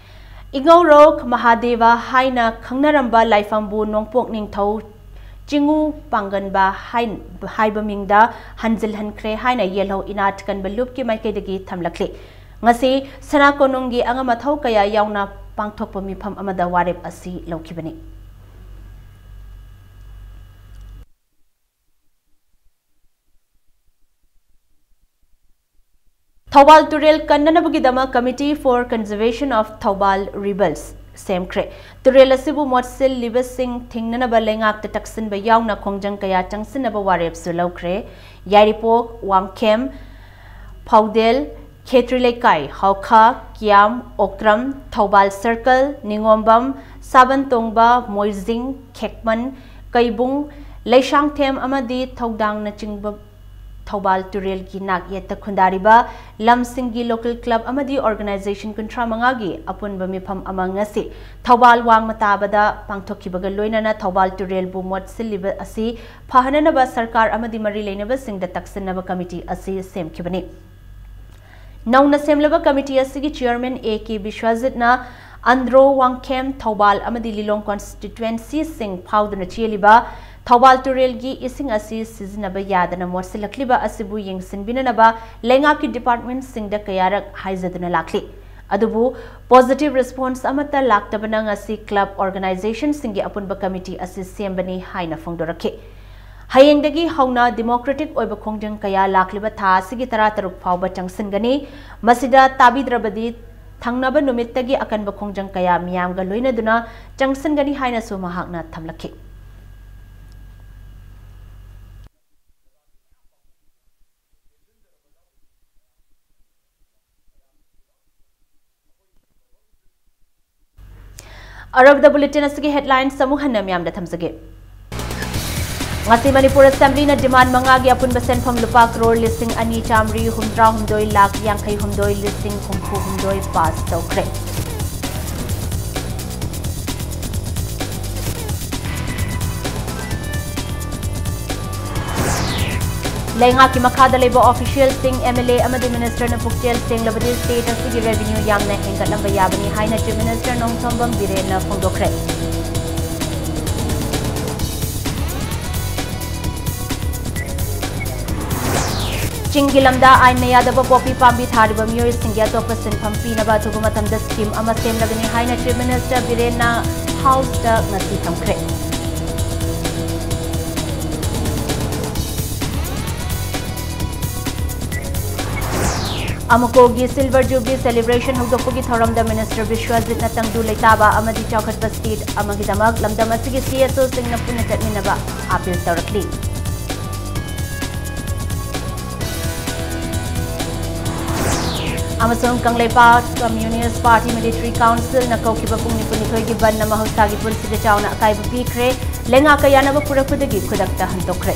ꯏꯉꯧꯔꯣꯛ ꯃꯍꯥꯗꯦꯕ ꯍꯥꯏꯅ ꯈꯪꯅꯔꯝꯕ ꯂꯥꯏꯐꯝꯕꯨ ꯅꯣꯡꯄꯣꯛ ꯅꯤꯡꯊꯧ ꯆꯤꯡꯉꯨ ꯄꯥꯡꯒꯟꯕ ꯍꯥꯏ-, ꯍꯥꯏꯕ ꯃꯤꯡꯗ ꯍꯟꯖꯤꯜꯍꯟꯈ꯭ꯔꯦ ꯍꯥꯏꯅ ꯌꯦꯜꯍꯧ ꯏꯅꯥꯠ ꯀꯟꯕ ꯂꯨꯞꯀꯤ ꯃꯥꯏꯀꯩꯗꯒꯤ ꯊꯝꯂꯛꯂꯤ꯫ ꯉꯁꯤ ꯁꯅꯥ ꯀꯣꯅꯨꯡꯒꯤ ꯑꯉꯝ ꯑꯊꯧ ꯀꯌꯥ ꯌꯥꯎꯅ ꯄꯥꯡꯊꯣꯛꯄ ꯃꯤꯐꯝ ꯑꯃꯗ ꯋꯥꯔꯦꯞ ꯑꯁꯤ ꯂꯧꯈꯤꯕꯅꯤ꯫ ꯊꯧꯕꯥꯜ ꯇꯨꯔꯦꯜ ꯀꯟꯅꯅꯕꯒꯤꯗꯃꯛ Committee for Conservation of Thoubal Rivers ꯁꯦꯝꯈ꯭ꯔꯦ꯫ ꯇꯨꯔꯦꯜ ꯑꯁꯤꯕꯨ ꯃꯣꯠꯁꯤꯜꯂꯤꯕꯁꯤꯡ ꯊꯤꯡꯅꯅꯕ ꯂꯩꯉꯥꯛꯇ ꯇꯛꯁꯤꯟꯕ ꯌꯥꯎꯅ ꯈꯣꯡꯖꯪ ꯀꯌꯥ ꯆꯪꯁꯤꯟꯅꯕ ꯋꯥꯔꯦꯞꯁꯨ ꯂꯧꯈ꯭ꯔꯦ꯫ ꯌꯥꯏꯔꯤꯄꯣꯛ, ꯋꯥꯡꯈꯦꯝ, ꯐꯥꯎꯗꯦꯜ, ꯈꯦꯇ꯭ꯔꯤ ꯂꯩꯀꯥꯏ, ꯍꯥꯎꯈꯥ, ꯀꯤꯌꯥꯝ, ꯑꯣꯀ꯭ꯔꯝ, ꯊꯧꯕꯥꯜ circle, ꯅꯤꯉꯣꯝꯕꯝ, ꯁꯥꯕꯟꯇꯣꯡꯕ, ꯃꯣꯏꯖꯤꯡ, ꯈꯦꯛꯃꯟ, ꯀꯩꯕꯨꯡ, ꯂꯩꯁꯥꯡꯊꯦꯝ ꯑꯃꯗꯤ ꯊꯧꯗꯥꯡꯅꯆꯤꯡꯕ ꯊꯧꯕꯥꯜ ꯇꯨꯔꯦꯜꯒꯤ ꯅꯥꯛ ꯌꯦꯠꯇ ꯈꯨꯟꯗꯥꯔꯤꯕ ꯂꯝꯁꯤꯡꯒꯤ local club ꯑꯃꯗꯤ organization ꯀꯨꯟꯊ꯭ꯔꯥ ꯃꯉꯥꯒꯤ ꯑꯄꯨꯟꯕ ꯃꯤꯐꯝ ꯑꯃ ꯉꯁꯤ ꯊꯧꯕꯥꯜ ꯋꯥꯡꯃ ꯇꯥꯕꯗ ꯄꯥꯡꯊꯣꯛꯈꯤꯕꯒ ꯂꯣꯏꯅꯅ ꯊꯧꯕꯥꯜ ꯇꯨꯔꯦꯜꯕꯨ ꯃꯣꯠꯁꯤꯜꯂꯤꯕ ꯑꯁꯤ ꯐꯍꯟꯅꯅꯕ ꯁꯔꯀꯥꯔ ꯑꯃꯗꯤ ꯃꯔꯤ ꯂꯩꯅꯕꯁꯤꯡꯗ ꯇꯛꯁꯤꯟꯅꯕ committee ꯑꯁꯤ ꯁꯦꯝꯈꯤꯕꯅꯤ꯫ ꯅꯧꯅ ꯁꯦꯝꯂꯕ committee ꯑꯁꯤꯒꯤ chairman A K ꯕꯤꯁ꯭ꯋꯖꯤꯠꯅ Andro, Wangkhem, Thoubal ꯑꯃꯗꯤ ꯂꯤꯂꯣꯡ constituencyꯁꯤꯡ ꯐꯥꯎꯗꯨꯅ ꯆꯦꯜꯂꯤꯕ ꯊꯧꯕꯥꯜ ꯇꯨꯔꯦꯜꯒꯤ ꯏꯁꯤꯡ ꯑꯁꯤ ꯁꯤꯖꯤꯟꯅꯕ ꯌꯥꯗꯅ ꯃꯣꯠꯁꯤꯜꯂꯛꯂꯤꯕ ꯑꯁꯤꯕꯨ ꯌꯦꯡꯁꯤꯟꯕꯤꯅꯅꯕ ꯂꯩꯉꯥꯛꯀꯤ departmentꯁꯤꯡꯗ ꯀꯌꯥꯔꯛ ꯍꯥꯏꯖꯗꯨꯅ ꯂꯥꯛꯂꯤ꯫ ꯑꯗꯨꯕꯨ positive response ꯑꯃꯠꯇ ꯂꯥꯛꯇꯕꯅ ꯉꯁꯤ club organizationꯁꯤꯡꯒꯤ ꯑꯄꯨꯟꯕ committee ꯑꯁꯤ ꯁꯦꯝꯕꯅꯤ ꯍꯥꯏꯅ ꯐꯣꯡꯗꯣꯔꯛꯈꯤ꯫ ꯍꯌꯦꯡꯗꯒꯤ ꯍꯧꯅ democratic ꯑꯣꯏꯕ ꯈꯣꯡꯖꯪ ꯀꯌꯥ ꯂꯥꯛꯂꯤꯕ ꯊꯥ ꯑꯁꯤꯒꯤ ꯇꯔꯥꯇꯔꯨꯛ ꯐꯥꯎꯕ ꯆꯪꯁꯤꯟꯒꯅꯤ꯫ ꯃꯁꯤꯗ ꯇꯥꯕꯤꯗ꯭ꯔꯕꯗꯤ ꯊꯪꯅꯕ ꯅꯨꯃꯤꯠꯇꯒꯤ ꯑꯀꯟꯕ ꯈꯣꯡꯖꯪ ꯀꯌꯥ ꯃꯤꯌꯥꯝꯒ ꯂꯣꯏꯅꯗꯨꯅ ꯆꯪꯁꯤꯟꯒꯅꯤ ꯍꯥꯏꯅꯁꯨ ꯃꯍꯥꯛꯅ ꯊꯝꯂꯛꯈꯤ꯫ ꯑꯔꯣꯏꯕꯗ bulletin ꯑꯁꯤꯒꯤ headlines ꯑꯃꯨꯛ ꯍꯟꯅ ꯃꯤꯌꯥꯝꯗ ꯊꯝꯖꯒꯦ꯫ ꯉꯁꯤ ꯃꯅꯤꯄꯨꯔ Assemblyꯅ demand ꯃꯉꯥꯒꯤ ꯑꯄꯨꯟꯕ ꯁꯦꯟꯐꯝ ꯂꯨꯄꯥ ꯀ꯭ꯔꯣꯔ ꯂꯤꯁꯤꯡ ꯑꯅꯤ ꯆꯥꯃꯔꯤ ꯍꯨꯝꯗ꯭ꯔꯥ ꯍꯨꯝꯗꯣꯏ ꯂꯥꯈ ꯌꯥꯡꯈꯩ ꯍꯨꯝꯗꯣꯏ ꯂꯤꯁꯤꯡ ꯍꯨꯝꯐꯨ ꯍꯨꯝꯗꯣꯏ pass ꯇꯧꯈ꯭ꯔꯦ꯫ ꯂꯩꯉꯥꯛꯀꯤ ꯃꯈꯥꯗ ꯂꯩꯕ officialꯁꯤꯡ, MLA ꯑꯃꯗꯤ ministerꯅ ꯄꯨꯛꯆꯦꯜ ꯁꯦꯡꯂꯕꯗꯤ state ꯑꯁꯤꯒꯤ revenue ꯌꯥꯝꯅ ꯍꯦꯟꯒꯠꯂꯝꯕ ꯌꯥꯕꯅꯤ ꯍꯥꯏꯅ Chief Minister ꯅꯣꯡꯊꯣꯝꯕꯝ ꯕꯤꯔꯦꯟꯅ ꯐꯣꯡꯗꯣꯛꯈ꯭ꯔꯦ꯫ ꯆꯤꯡꯒꯤ ꯂꯝꯗ ꯑꯥꯏꯟꯅ ꯌꯥꯗꯕ ꯄꯣꯄꯤ ꯄꯥꯝꯕꯤ ꯊꯥꯔꯤꯕ ꯃꯤꯑꯣꯏꯁꯤꯡꯒꯤ ꯑꯇꯣꯞꯄ ꯁꯤꯟꯐꯝ ꯄꯤꯅꯕ ꯑꯊꯨꯕ ꯃꯇꯝꯗ scheme ꯑꯃ ꯁꯦꯝꯂꯒꯅꯤ ꯍꯥꯏꯅ Chief Minister ꯕꯤꯔꯦꯟꯅ Houseꯇ ꯉꯁꯤ ꯊꯝꯈ꯭ꯔꯦ꯫ ꯑꯃꯀꯣꯒꯤ Silver Jubilee celebration ꯍꯧꯗꯣꯛꯄꯒꯤ ꯊꯧꯔꯝꯗ Minister ꯕꯤꯁ꯭ꯋꯖꯤꯠꯅ ꯇꯪꯗꯨ ꯂꯩꯇꯥꯕ ꯑꯃꯗꯤ ꯆꯥꯎꯈꯠꯄ state ꯑꯃꯒꯤꯗꯃꯛ ꯂꯝꯗꯝ ꯑꯁꯤꯒꯤ CSOꯁꯤꯡꯅ ꯄꯨꯟꯅ ꯆꯠꯃꯤꯟꯅꯕ appeal ꯇꯧꯔꯛꯂꯤ꯫ ꯑꯃꯁꯨꯡ ꯀꯪꯂꯩꯄꯥꯛ Communist Party Military Councilꯅ ꯀꯧꯈꯤꯕ ꯄꯨꯡ ꯅꯤꯐꯨꯅꯤꯊꯣꯏꯒꯤ ꯕꯟꯗꯅ ꯃꯍꯧꯁꯥꯒꯤ ꯄꯨꯟꯁꯤꯗ ꯆꯥꯎꯅ ꯑꯀꯥꯏꯕ ꯄꯤꯈ꯭ꯔꯦ꯫ ꯂꯩꯉꯥꯛꯀ ꯌꯥꯅꯕ ꯄꯨꯔꯛꯄꯗꯒꯤ ꯈꯨꯗꯛꯇ ꯍꯟꯗꯣꯛꯈ꯭ꯔꯦ꯫